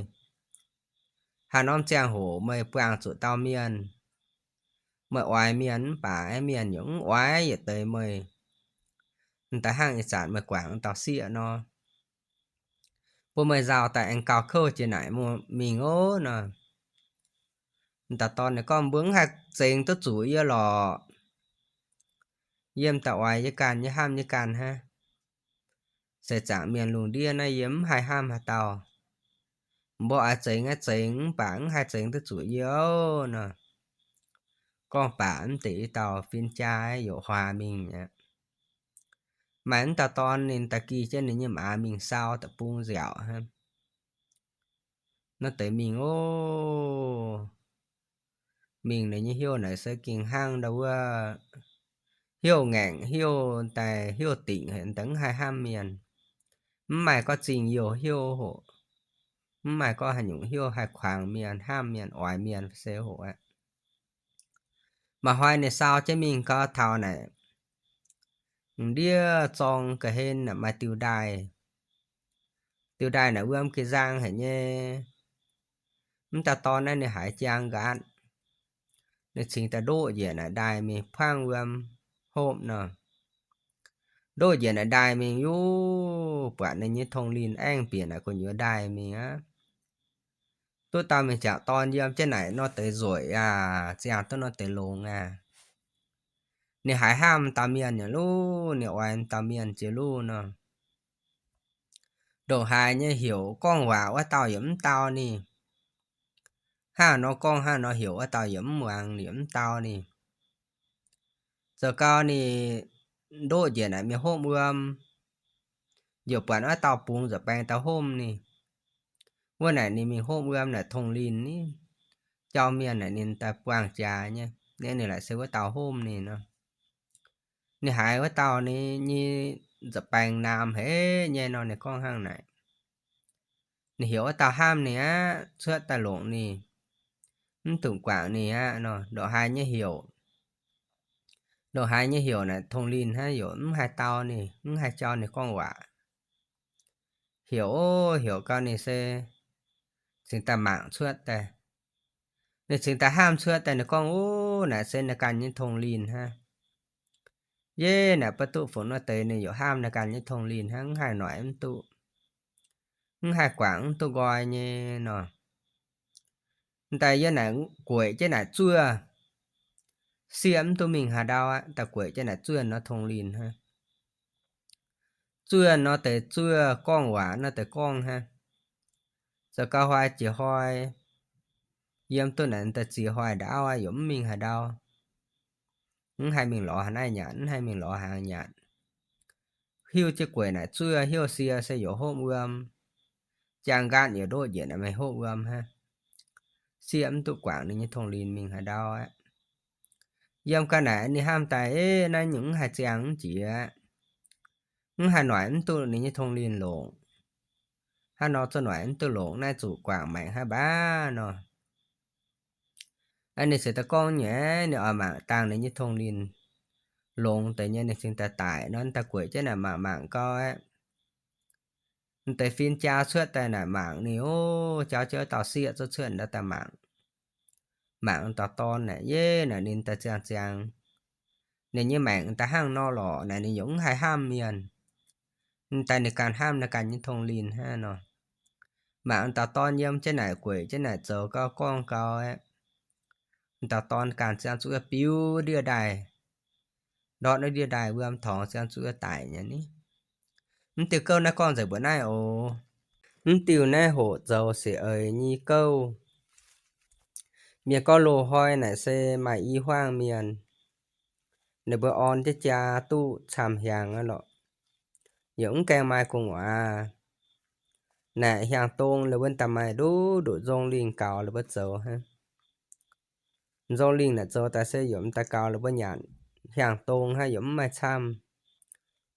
haaix norm ziangh hoc meih buangh zuqc dauh mienh, meih oix mienh mv baac mienh yaac mv oix yietc deix meih. M'daaih hnangv ih zanc meih guangc dauh sieqv nor, bun meih nzauh daaih aengx gauh kouv jiex naaic mingh ov nor. M'dauh dorn ninh gorngv, mbuo mv haih zengx duqv zuqc yie lorqc. Yie m'daaih oix yie ganh nyei, hnamv yie ganh hnangv. Seix zaangc mienh lungh ndiev naaiv yie mv haih hnamv haaix dauh. Mbuo oix zengx aeqv zengx, mv baac mv haih zengx duqv zuqc yie ov nor. Gorngv baac m'deix i dauh fin-jaa yaac huaax mingh aqv. Maaih m'dauh dorn ninh da'gih jienv ninh nyei m'aaux mingh sau deic-bung nziaauc hnangv. Naaiv deix mingh ov, mingh ninh nyei heuv naaic se gengh hnangv ndau wuov heuv ngaengc, heuv daaih heuv dingc haic, daaih mv haih hnamv mienh. Mv maaih gorngv zingh youh heuv hoc, mv maaih gorngv haaix nyungc heuv haih kuangx mienh, hnamv mienh, oix mienh se hoc aqv. Maaih hnoi ninh sau jienv mingh gau taux naaic, m'ndiev zorng ga'hlen naaic maaih diuh ndaaih. Diuh ndaaih naaic wuom ga'nzaang haic nyei. M'dauh dorn naaiv ninh haiz jaang nqaatv, ninh cingx daaih ndoqv njiec naaic ndaaih mingh puangv wuom hopv nor. Ndoqv njiec naaic ndaaih mingh, yie buatc ninh nyei tong linh aengh bieqc naaic gu'nyuoz ndaaih mingh aqv. duqv dauh mingh jangc dorn yiem jienv naaic nor deix nzueic aac, ziangh duqv nor deix longx aac. Ninh haiz hnamv dauh mienh nyei luv, ninh oix dauh mienh jiex luv nor. Ndongc haaix nyei heuc gorngv waac wuov dauh yaac mv dau ninh. Hnangv nor gorngv hnangv nor heuc wuov dauh yaac mv muangx, yaac mv dau ninh. Zoux gau ninh ndoqv njiec naaic mingh hopv wuom, yaac buatc wuov dauh bungx nzuonx baengx daaih hopv ninh. Wuov naaic ninh mingh hopv wuom naaic tongh linh ni, jauv mienh naaic ninh daaih buangh jaax nyei, ninh laaic se wuov dauh hopv ninh nor. Ninh haiz wuov dauh ninh nyei nzuonx baengx naamx haic nyei nor, ninh gorngv hnangv naaic. Ninh heuc wuov dauh hnamv ninh aqv, cuotv daaih longc ninh, mv dungx guangc ninh aqv nor. Ndongc haaix nyei heuc, ndongc haaix nyei heuc naaic tongh linh hnangv, yaac mv haih dau ninh, mv haih jauv ninh gorngv waac. Heuc ov, heuc gau ninh se cingx daaih mangc cuotv daaih. Ninh cingx daaih hnamv cuotv daaih, ninh gorngv, Ov, naaic se naaiv ganh nyei tongh linh hnangv. Yie naaic baav duqv funx wuov deix ninh yaac hnamv naaiv ganh nyei tongh linh hnangv, mv haih noic mv duqv, mv haih guangc mv duqv nqoi nyei nor. Daaih yie naaic gueic jienv naaic zuov, sieqv mv duqv mingh haaix ndau aqv. Daaih gueic jienv naaic zuov nor tongh linh hnangv. Zuov nor deix zuov, gorngv waac nor deix gorngv hnangv. Zoux gau hnoi jiex hnoi, yiem duqv naaic daaih ziex hnoi ndaauv aqv, yaac mv mingh haaix ndau. Mv haih mingh lorz haaix naaiv nyanc, mv haih mingh lorz haaix nyanc. Hiuv jienv gueic naaic zuov, hiuv sie se yaac hopv wuom. Jaang nqaatv yaac ndoqv njiec naaic mingh hopv wuom hnangv. Sieqv mv duqv guangc ninh nyei tongh linh mingh haaix ndau aqv. Yiem ga'naaiv ninh hnamv daaih, Eix, naaiv nyungc mv haih ziangh mv jiex, mv haih noic mv duqv ninh nyei tongh linh longc. Hnangv nor zuqc noic mv duqv longc, naaiv zuqc guangc maengc hnangv baav nor. Aa, ninh se daaih gorngv nyei, ninh oix mangc dangh ninh nyei tongh linh longx deix nyei, ninh cingx daaih daic nor, daaih gueic jienv naaic mangc mangc gau aqv. Deix fin jaa cuotv daaih naaic mangc ninh, ov, jauv jienv dauh sieqv cuotv cuotv daaih mangc. Mangc dauh dorn naaic, yie naaic ninh daaih ziangh ziangx, ninh nyei maengc daaih hnangv nor lorqc naaic, ninh yaac mv haih hnamv mienh. Daaih ninh ganh hnamv naaiv ganh nyei tongh linh hnangv nor. Mangc dauh dorn yiem jienv naaic, gueic jienv naaic zoux gau gorngv gau aqv. Dauh dorn ganh ziangh zuqc biuv ndie-ndaaih, ndortv ndie-ndaaih wuom torngx ziangh zuqc daic nyei ni. Mv diuh gouv naaiv gorngv nzengc mbuoqc naaiv oc. Mv diuh naaiv hoqc zoux siec eix nyei gouv. Mienh gorngv loz-hnoi naaic se maaih i huaang mienh, ninh mbuo orn jienv jaa duqv camv hiaangx aqv lorqc. Yaac mv gaengh maaih gu'nguaaz. Naaic hiaangx dong ninh mbuo daaih maaih nduqc nduqc nzong lingh gaux ninh mbuo zoux hnangv. Nzong lingh naaic zoux daaih se yaac mv daaih gaux ninh mbuo nyanc. Hiaangx dong hnangv yaac mv maaih camv,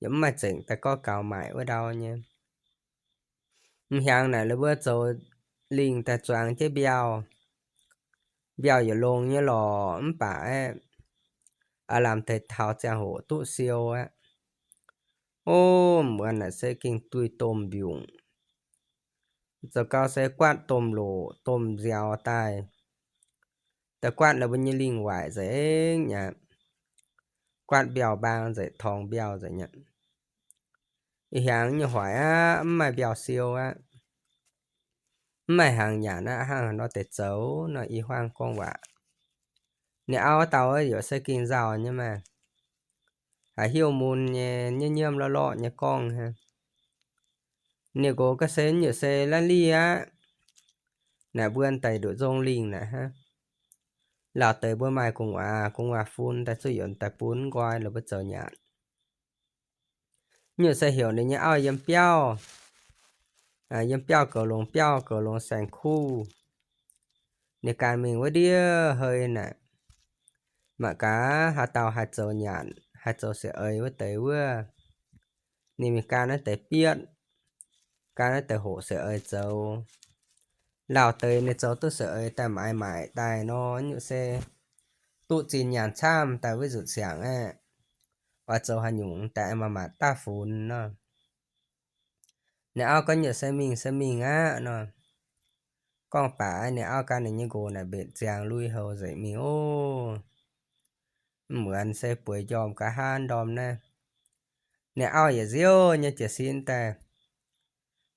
yaac mv maaih zengc daaih gorngv gaux maaic wuov ndau nyei. M'hiaangx naaic ninh mbuo zoux lingh daaih zuangx jienv mbiauh. Mbiauh yaac longx nyei lorqc, mv baac aeqv, aav lamh deix taux ziangh hoc duqv siou aqv. Ov, muonz naaic se gengh duih domh mbiungc. Zoux gau se guaatv domh loc domh nziaaux daaih. Daaih guaatv ninh mbuo nyei lingh waaic nzengc nyei. Guaatv mbiauh mbaang nzengc, torngx mbiauh nzengc nyei. Ih hiaangx nyei hoic aqv, mv maaih mbiauh siou aqv. Mv maaih hnaangx nyanc aqv, hnangv haaix nor deix zoux nor? I huaang gorngv waac. Ninh auv dauh yaac se gengh nzauh nyei maah, haiz heuc mun nyei, nyiemv nyiemv lorqc lorqc nyei gorngv hnangv. Ninh nqox ga'sie nyutc se la'lih aqv. Naaic mbuo daaih nduqc nzong lingh naaic hnangv. Lauh deix mbuo maaih gu'nguaaz, gu'nguaaz fun daaih zuqc yonc daaih bun nqoi lorqc mbuo zoux nyanc. Nyutc se heuc ninh nyei auv yiem biauv, yiem biauv goux longx, biauv goux longx saeng-kuv. Ninh ganh mingh wuov ndiev hei naaic, mangc gaax haaix dauh haih zoux nyanc, haih zoux siec eix wuov deix wuov. Ninh mingh gan naaiv deix bietv, gan naaiv deix hoqc siec eix zoux. Lauh deix ninh zoux duqv siec eix daaih maaiz maaic daaih nor, nyutc se duqv zinh nyaanh camv daaih wuov nzunc siangx aeqv, oix zoux haaix nyungc daaih maaih maaic daav funx nor. Ninh auv gorngv nyutc se mingh se mingh aqv nor. Gorngv baac ninh auv gan ninh nyei nqox naaic mbenc ziangx lui-houx nzengc mingh ov. Muonz se bueix njormh nqa'haav ndorm naaiv, ninh auv yietc nziouv nyei jiez sin daaih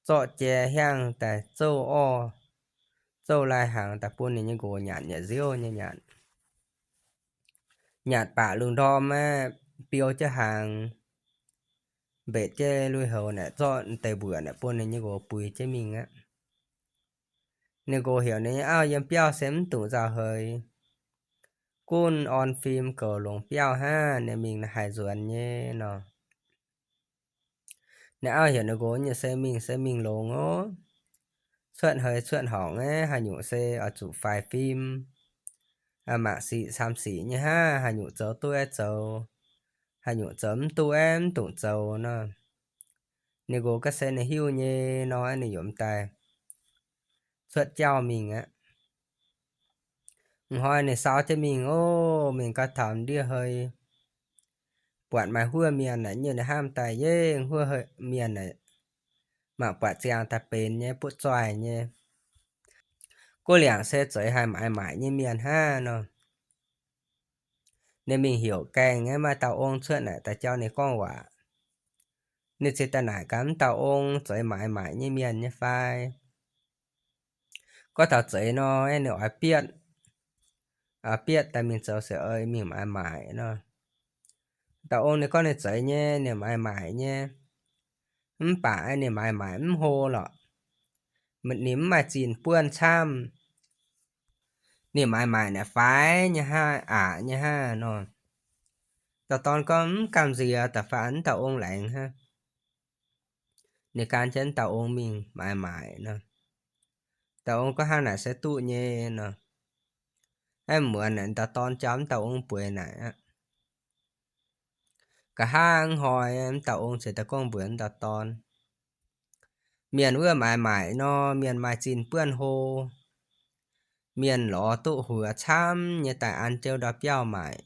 zorqv jai hiaangv daaih zouv orv, zouv lai hnaangx daaih bun ninh nyei nqox nyanc, nyanc nziouv nyei nyanc. Nyanc baac lungh ndorm aeqv, biou jienv hnaangx, mbetc jienv lui-houx naaic, zorqv deix mbuoqc naaic bun ninh nyei nqox buix jienv mingh aqv. Ninh nqox heuc ninh nyei auv yiem biauv se mv dungx nzauh heix, gunv orn fim goux longx biauv hnangv, ninh mingh naaic haih nzuonx nyei nor. Ninh auv heuc ninh nqox nyei se mingh se mingh longx oc. Cuotv heix cuotv horngc aeqv, haaix nyungc se oix zuqc faix fim, mangc sic camv sic nyei hnangv, haaix nyungc zoux duqv aeqv zoux, haaix nyungc zoux mv duqv aeqv mv dungx zoux nor. Ninh nqox ga'se ninh hiuv nyei nor, ninh yaac mv daaih cuotv jauv mingh aqv. Hnoi ninh sau jienv mingh oc, mingh gau taux ndiev hei, buatc maaih huov mienh naaic nyei, ninh hnamv daaih, yie huov mienh naaic mangc buatc ziangh daaih benx nyei, butv zoih nyei. Guv liangc se zueiz haih maaiz maaic nyei mienh hnangv nor. Ninh mingh heuc gaengh aeqv, maaih dauh ong cuotv naaic daaih jauv ninh gorngv waac. Ninh ziouc daaih naaic gaax mv dauh ong, zueiz maaiz maaic nyei mienh nyei fai? Gorngv taux zueiz nor, ninh oix bietv, bietv daaih mingh zoux seix ei mingh maaiz maaic nor. Dauh ong ninh gorngv ninh zueiz nyei, ninh maaiz maaic nyei. Mv baac ninh maaiz maaic mv hlo lorqc. Ninh mv maaih zinh buonv camv. Ninh maaiz maaic naaic faix nyei hnangv, aqc nyei hnangv nor. Dauh dorn gorngv, mv gamh nziex da'faanh mv dauh ong laengz hnangv. Ninh gan jienv mv dauh ong mingh maaiz maaic nor. Dauh ong gorngv, hnangv naaic se duqv nyei nor. Aeqv, muonz naaic dauh dorn jauv mv dauh ong bueix naaic aqv. Nqa'haav hnoi mv dauh ong ziouc daaih gorngv mbuox mv dauh dorn, mienh wuov maaiz maaic nor, mienh maaih zinh buonv hlo, mienh lorz duqv huox camv nyei daaih an jienv ndau biauv maaic,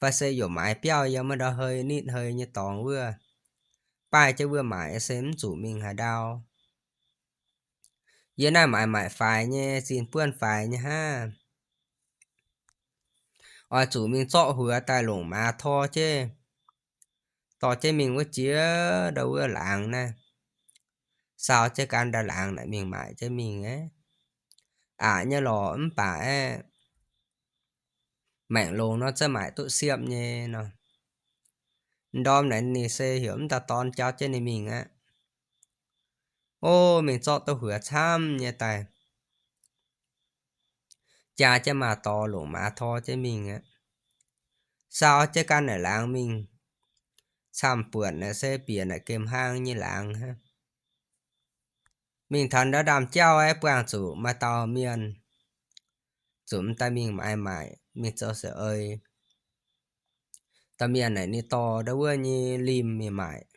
fai se yaac maaiz biauv yiem wuov ndau hei nitv hei nyei dorngx wuov, baaih jienv wuov maaic se mv zuqc mingh haaix ndau. Yie naaiv maaiz maaic faix nyei, zinh buonv faix nyei hnangv. Oix zuqc mingh zorqv huox daaih longc maaz tor jienv, dorh jienv mingh wuov jiex ndau wuov laangz naaiv, sau jienv gan ndau laangz naaic mingh maaic jienv mingh aqv. Aqc nyei lorqc mv baac aeqv, maengc longx nor zungv maaic duqv siepv nyei nor. Ndorm naaic ninh se heuc mv dauh dorn jauv jienv ninh mingh aqv. Ov, mingh zorqv duqv huox camv nyei daaih, jaa jienv maaz dorh longc maaz tor jienv mingh aqv. Sau jienv gan naaic laangz mingh, camv-buonc naaic se bieqc naaic gemh hlang nyei laangz hnangv. Mingh taux ndau ndaamv-jauv aeqv, buangh zuqc maaih dauh mienh zuqc m'daaih mingh maaiz maaic, mingh zoux seix ei. Dauh mienh naaic ninh dorh ndau wuov nyei limh mingh maaic.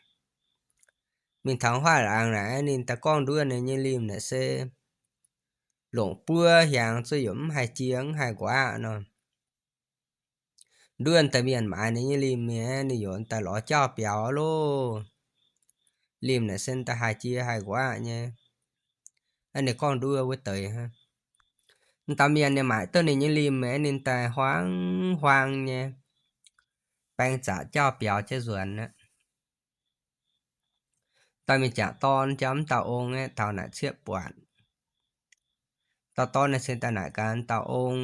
Mingh taux huaav laangz naaic, ninh daaih gorngv nduov ninh nyei limh naaic se longc buo hiaangx zuqc yaac mv haih jiex mv haih nquaqv nor. Nduov daaih mienh maaiz ninh nyei limh mi'aqv, ninh yaac daaih lorz jauv biaux loh. Limh naaic se daaih haih jiex haih nquaqv nyei. Ninh gorngv nduov wuov deix hnangv. Dauh mienh ninh maaic duqv ninh nyei limh mi'aqv, ninh daaih huaang huaang nyei, baeng zaqc jauv biaux jienv nzuonx aqv. Dauh mienh jangc dorn jauv mv dauh ong aeqv, taux naaic ciepv buatc. Dauh dorn naaic cingx daaih naaic gaax dauh ong,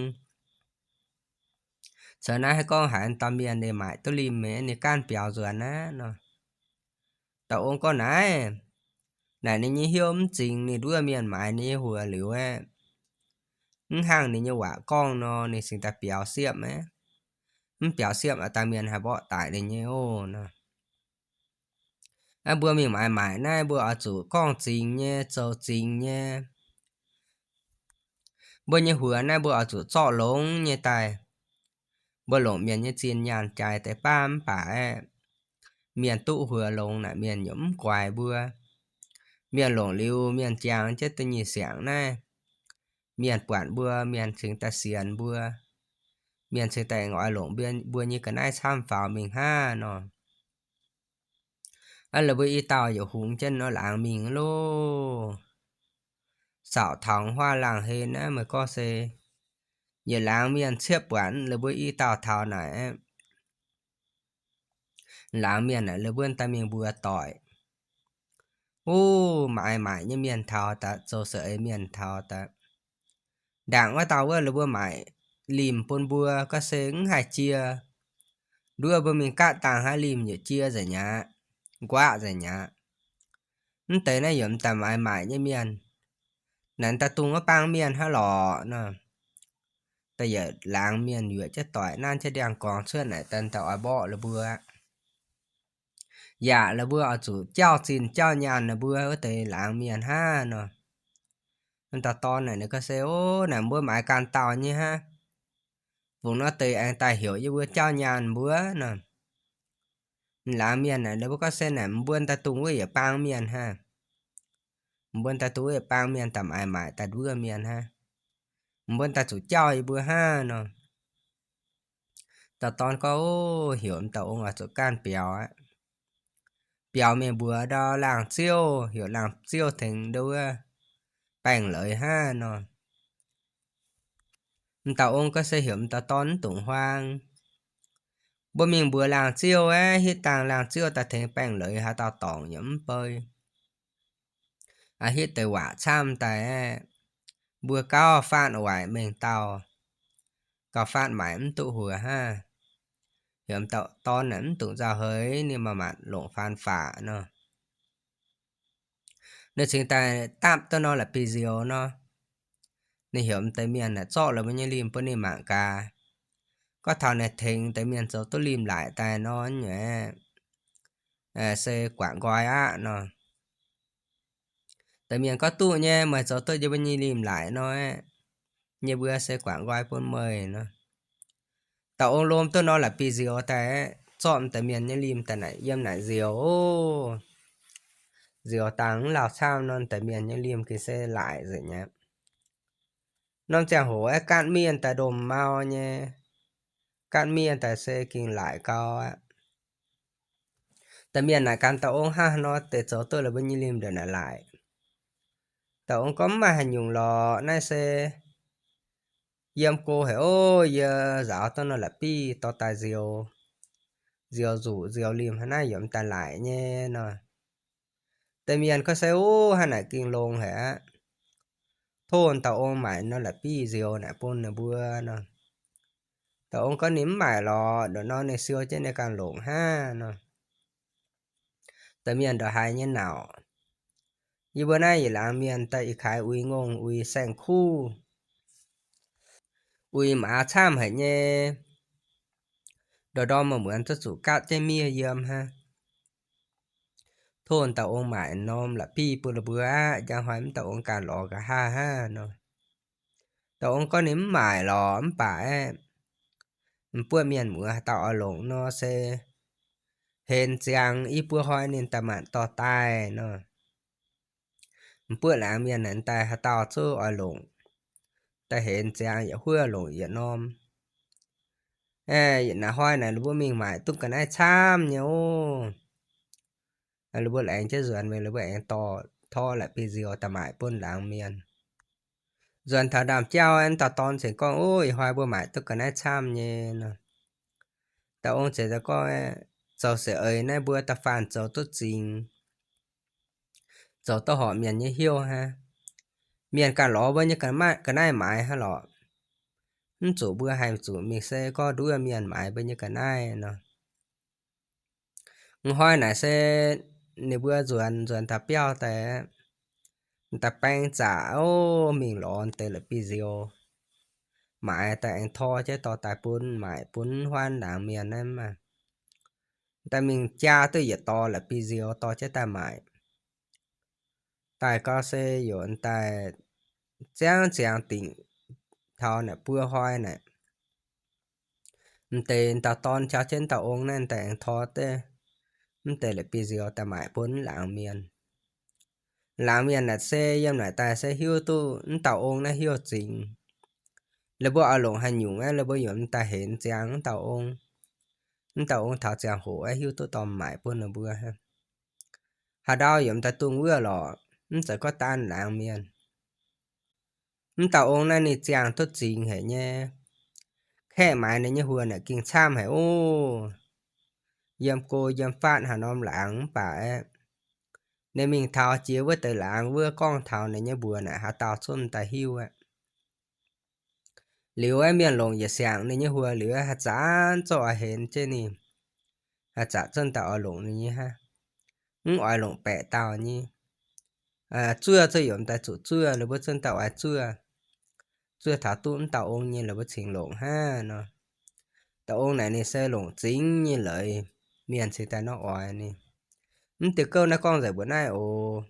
caux naaiv haaix gorngv haiz dauh mienh ninh maaic duqv limh mi'aqv, ninh gaanv biaux nzuonx aqv nor. Dauh ong gorngv naaiv, naaic ninh nyei hnyouv mv zingx, ninh nduov mienh maaiz ninh nyei huox liuz aeqv, mv hnangv ninh nyei waac gorngv nor, ninh cingx daaih biaux siepv aqv. Mv biaux siepv aqv, dangh mienh haih mborqv daic ninh nyei oc nor. Aa, mbuo mingh maaiz maaic naaiv mbuo oix zuqc gorngv zingx nyei, zoux zingx nyei. Mbuo nyei huox naaiv mbuo oix zuqc zorqv longx nyei daaih. Mbuo longc mienh nyei zinh nyaanh jaaix deix baav mv baac aeqv, mienh duqv huox longx naaic mienh yaac mv guaix mbuo. Mienh longc liuz mienh jangx jienv da'nyeic siangx naaiv, mienh buatc mbuo, mienh cingx daaih sienx mbuo, mienh cingx daaih oix longc mbuo nyei ga'naaiv camv faaux mingh hnangv nor. Aa, laaix mbuo i dauh yaac hungx jienv nor laangz mingh loh. Saauc taux huaav laangz hlen naaiv meih gorngv se yietc laangz mienh ciepv buatc, laaix mbuo i dauh taux naaic, laangz mienh naaic laaix mbuo daaih mingh mbuox doic. Wuov, maaiz maaic nyei mienh taux daaih, zoux seix eix mienh taux daaih. Ndaangc wuov dauh wuov la'buo maaic limh bun mbuo, gorngv se mv haih jie. Nduov mbuo mingh gaatv dangh haaix limh yaac jie nzengc mi'aqv, nquaqv nzengc mi'aqv. Mv deix naaiv yaac m'daaih maaiz maaic nyei mienh. Naaic daaih dungx wuov baang mienh hnangv lorqc nor. Daaih yietc laangz mienh yuoqc jienv doic nanv jienv ndiangx-gorngx cuotv naaic daaih, daaih oix mborqv la'buo. Yaac la'buo oix zuqc jauv zinh jauv nyaanh la'buo wuov deix laangz mienh hnangv nor. M'dauh dorn naaic ninh gorngv se, Ov, naaic mbuo maaiz ganh dauh nyei hnangv. Fungc nor deix aengx daaih heuc yie mbuo jauv nyaanh mbuo nor. Laangz mienh naaic ninh mbuo gorngv se naaic mbuo daaih dungx wuov yietc baang mienh hnangv. Mbuo daaih dungx wuov yietc baang mienh daaih maaiz maaic daaih nduov mienh hnangv. Mbuo daaih zuqc jauv yie mbuo hnangv nor. Dauh dorn gorngv, Ov, heuc m'dauh ong oix zuqc ganh biaux aqv. Biaux mingh mbuox ndau laangh ziouv, heuc laangh ziouv tengx ndau wuov baengh leiz hnangv nor. M'dauh ong gorngv se heuc m'dauh dorn mv dungx huaang. Mbuo mingh mbuox laangh ziouv aeqv, hitv dangh laangh ziouv daaih tengx baengh leiz haaix dauh dorngc yaac mv bei. Aa, hitv deix waac camv daaih aeqv, mbuo gauh faatv waaic mengh dauh, gauh faatv maaic mv duqv huoc hnangv. Heuc m'dauh dorn naaic mv dungx nzauh heix, ninh maaih maanc longc faan faqc nor. Ninh cingx daaih dapv duqv norm la'bieiv-nzioux nor. Ninh heuc m'deix mienh naaic zorqv la'mbuo nyei limh bun ninh mangc gaax. Gorngv taux naaic tengx deix mienh zoux duqv limh laaic daaih nor, nyei se guangc nqoi aqv nor. Deix mienh gorngv, Duqv nyei, meih zoux duqv yie mbuo nyei limh laaic nor, yie mbuo se guangc nqoi bun meih nor. Dauh ong lomh duqv norm la'bieiv-nzioux daaih, zorqv m'deix mienh nyei limh daaih naaic yiem naaic nzioux. Nzioux dangh mv lauh camv nor, m'deix mienh nyei limh gengh se laaic nzengc aqv. Norm ziangh hoc aeqv, gaatv mienh daaih ndomh mau nyei, gaatv mienh daaih se gengh laaic gau aqv. Deix mienh naaic ganh dauh ong, Hnangv haaix nor deix zoux duqv la'mbuo nyei limh ndongc naaic laaic? Dauh ong gorngv, Mv maaih haaix nyungc lorqc. Naaiv se yiem go haic ov, yie nzaaux duqv norm la'bieiv dorh daaih nzioux, nzioux nzuqc nzioux limh hnangv naaiv yaac m'daaih laaic nyei nor. Deix mienh gorngv se, Ov, hnangv naaic gengh longx haic aqv. Tov dauh ong maaic norm la'bieiv nzioux naaic bun ninh mbuo nor. Dauh ong gorngv ninh mv maaic lorqc, ndongc nor ninh siou jienv ninh ganh longc hnangv nor. Deix mienh ndongc haaix nyei nauc. Yie mbuo naaiv yietc laangz mienh daaih ih kaaix uix ngongh uix saeng-kuv, uix maaz camv haic nyei. Ndorm-ndorm muonz-muonz zuqc gaatv jienv miev yiem hnangv. Tov dauh ong maaic norm la'bieiv bun ninh mbuo aqv, njang hnoi mv dauh ong ganh lorz nqa'haav hnangv nor. Dauh ong gorngv ninh mv maaic lorqc, mv baac aeqv, m'buoqv mienh muoz haaix dauh oix longc nor se henx ziangx i buo hnoi ninh daaih maanc dorh daaih nor. M'buoqv laangz mienh naaic daaih haaix dauh zungv oix longc, daaih henx ziangx yietc huov longc yietc norm. Naaiv hnoi naaic ninh mbuo mingh maaic duqv ga'naaiv camv nyei ov. Ninh mbuo laengz jienv nzuonx mingh, ninh mbuo aengx dorh, torv la'bieiv-nzioux daaih maaic bun laangz mienh. Nzuonx taux ndaamv-jauv, dauh dorn ziouc gorngv, Ov, ih hnoi mbuo maaic duqv ga'naaiv camv nyei nor. Dauh ong ziouc gorngv, Zoux se eix naaiv mbuo da'faanh zoux duqv zingx, zoux duqv horpc mienh nyei hnyouv hnangv. Mienh ganh lorz mbuo nyei ga'naaiv maaiz hnangv lorqc. Mv zuqc mbuo haih zuqc mingh se gorngv nduov mienh maaiz mbuo nyei ga'naaiv nor. Ih hnoi naaic se ninh mbuo nzuonx, nzuonx taux biauv daaih, da'baeng zaqc ov, mingh lorz deix la'bieiv-nzioux maaiz daaih aengx tor jienv dorh daaih bun maaic bun huaanv laangz mienh naaiv maah. Daaih mingh jaa duqv yietc dorh la'bieiv-nzioux dorh jienv daaih maaic. Daaih gau se yaac daaih ziangv ziangx dingc taux naaic buo hnoi naaic, m'deix dauh dorn caux jienv dauh ong naaiv daaih aengx tor duqv mv deix la'bieiv-nzioux daaih maaic bun laangz mienh. Laangz mienh naaic se yiem naaic daaih se hiuv duqv mv dauh ong naaiv hnyouv zingx. Ninh mbuo oix longc haaix nyungc aeqv, ninh mbuo yaac daaih henx ziangx mv dauh ong. Mv dauh ong taux ziangh hoc aeqv, hiuv duqv dorh maaic bun ninh mbuo. Haaix ndau yaac daaih dungx wuov lorqc, mv zeiz gorngv daan laangz mienh. Mv dauh ong naaiv ninh ziangh duqv zingx haic nyei. Kaeqv maaiz ninh nyei huoqc naaic ging camv haic ov. Yiem go yiem fatv haaix norm laangz mv baac aeqv, ninh mingh taux jiex wuov deix laangz wuov gorngv taux ninh nyei mbuox naaic haaix dauh zungv daaih hiuv aqv. Liuz aeqv, mienh longc yietc siangx ninh nyei huo liuz aeqv, haaix zanc zorqv oix henx jienv ninh, haaix zanc zorqv dauh oix longc ninh nyei hnangv. Mv oix longc baeqc dauh nyei. Zuov zuqc yaac daaih zuqc zuov, la'buo zorqv dauh oix zuov. Zuov taux duqv mv dauh ong nyei, la'buo cingx longc hnangv nor. Dauh ong naaic ninh se longc zingx nyei leiz, mienh cingx daaih nor oix ninh. Mv diuh gouv naaiv gorngv nzengc mbuoqc naaiv oc.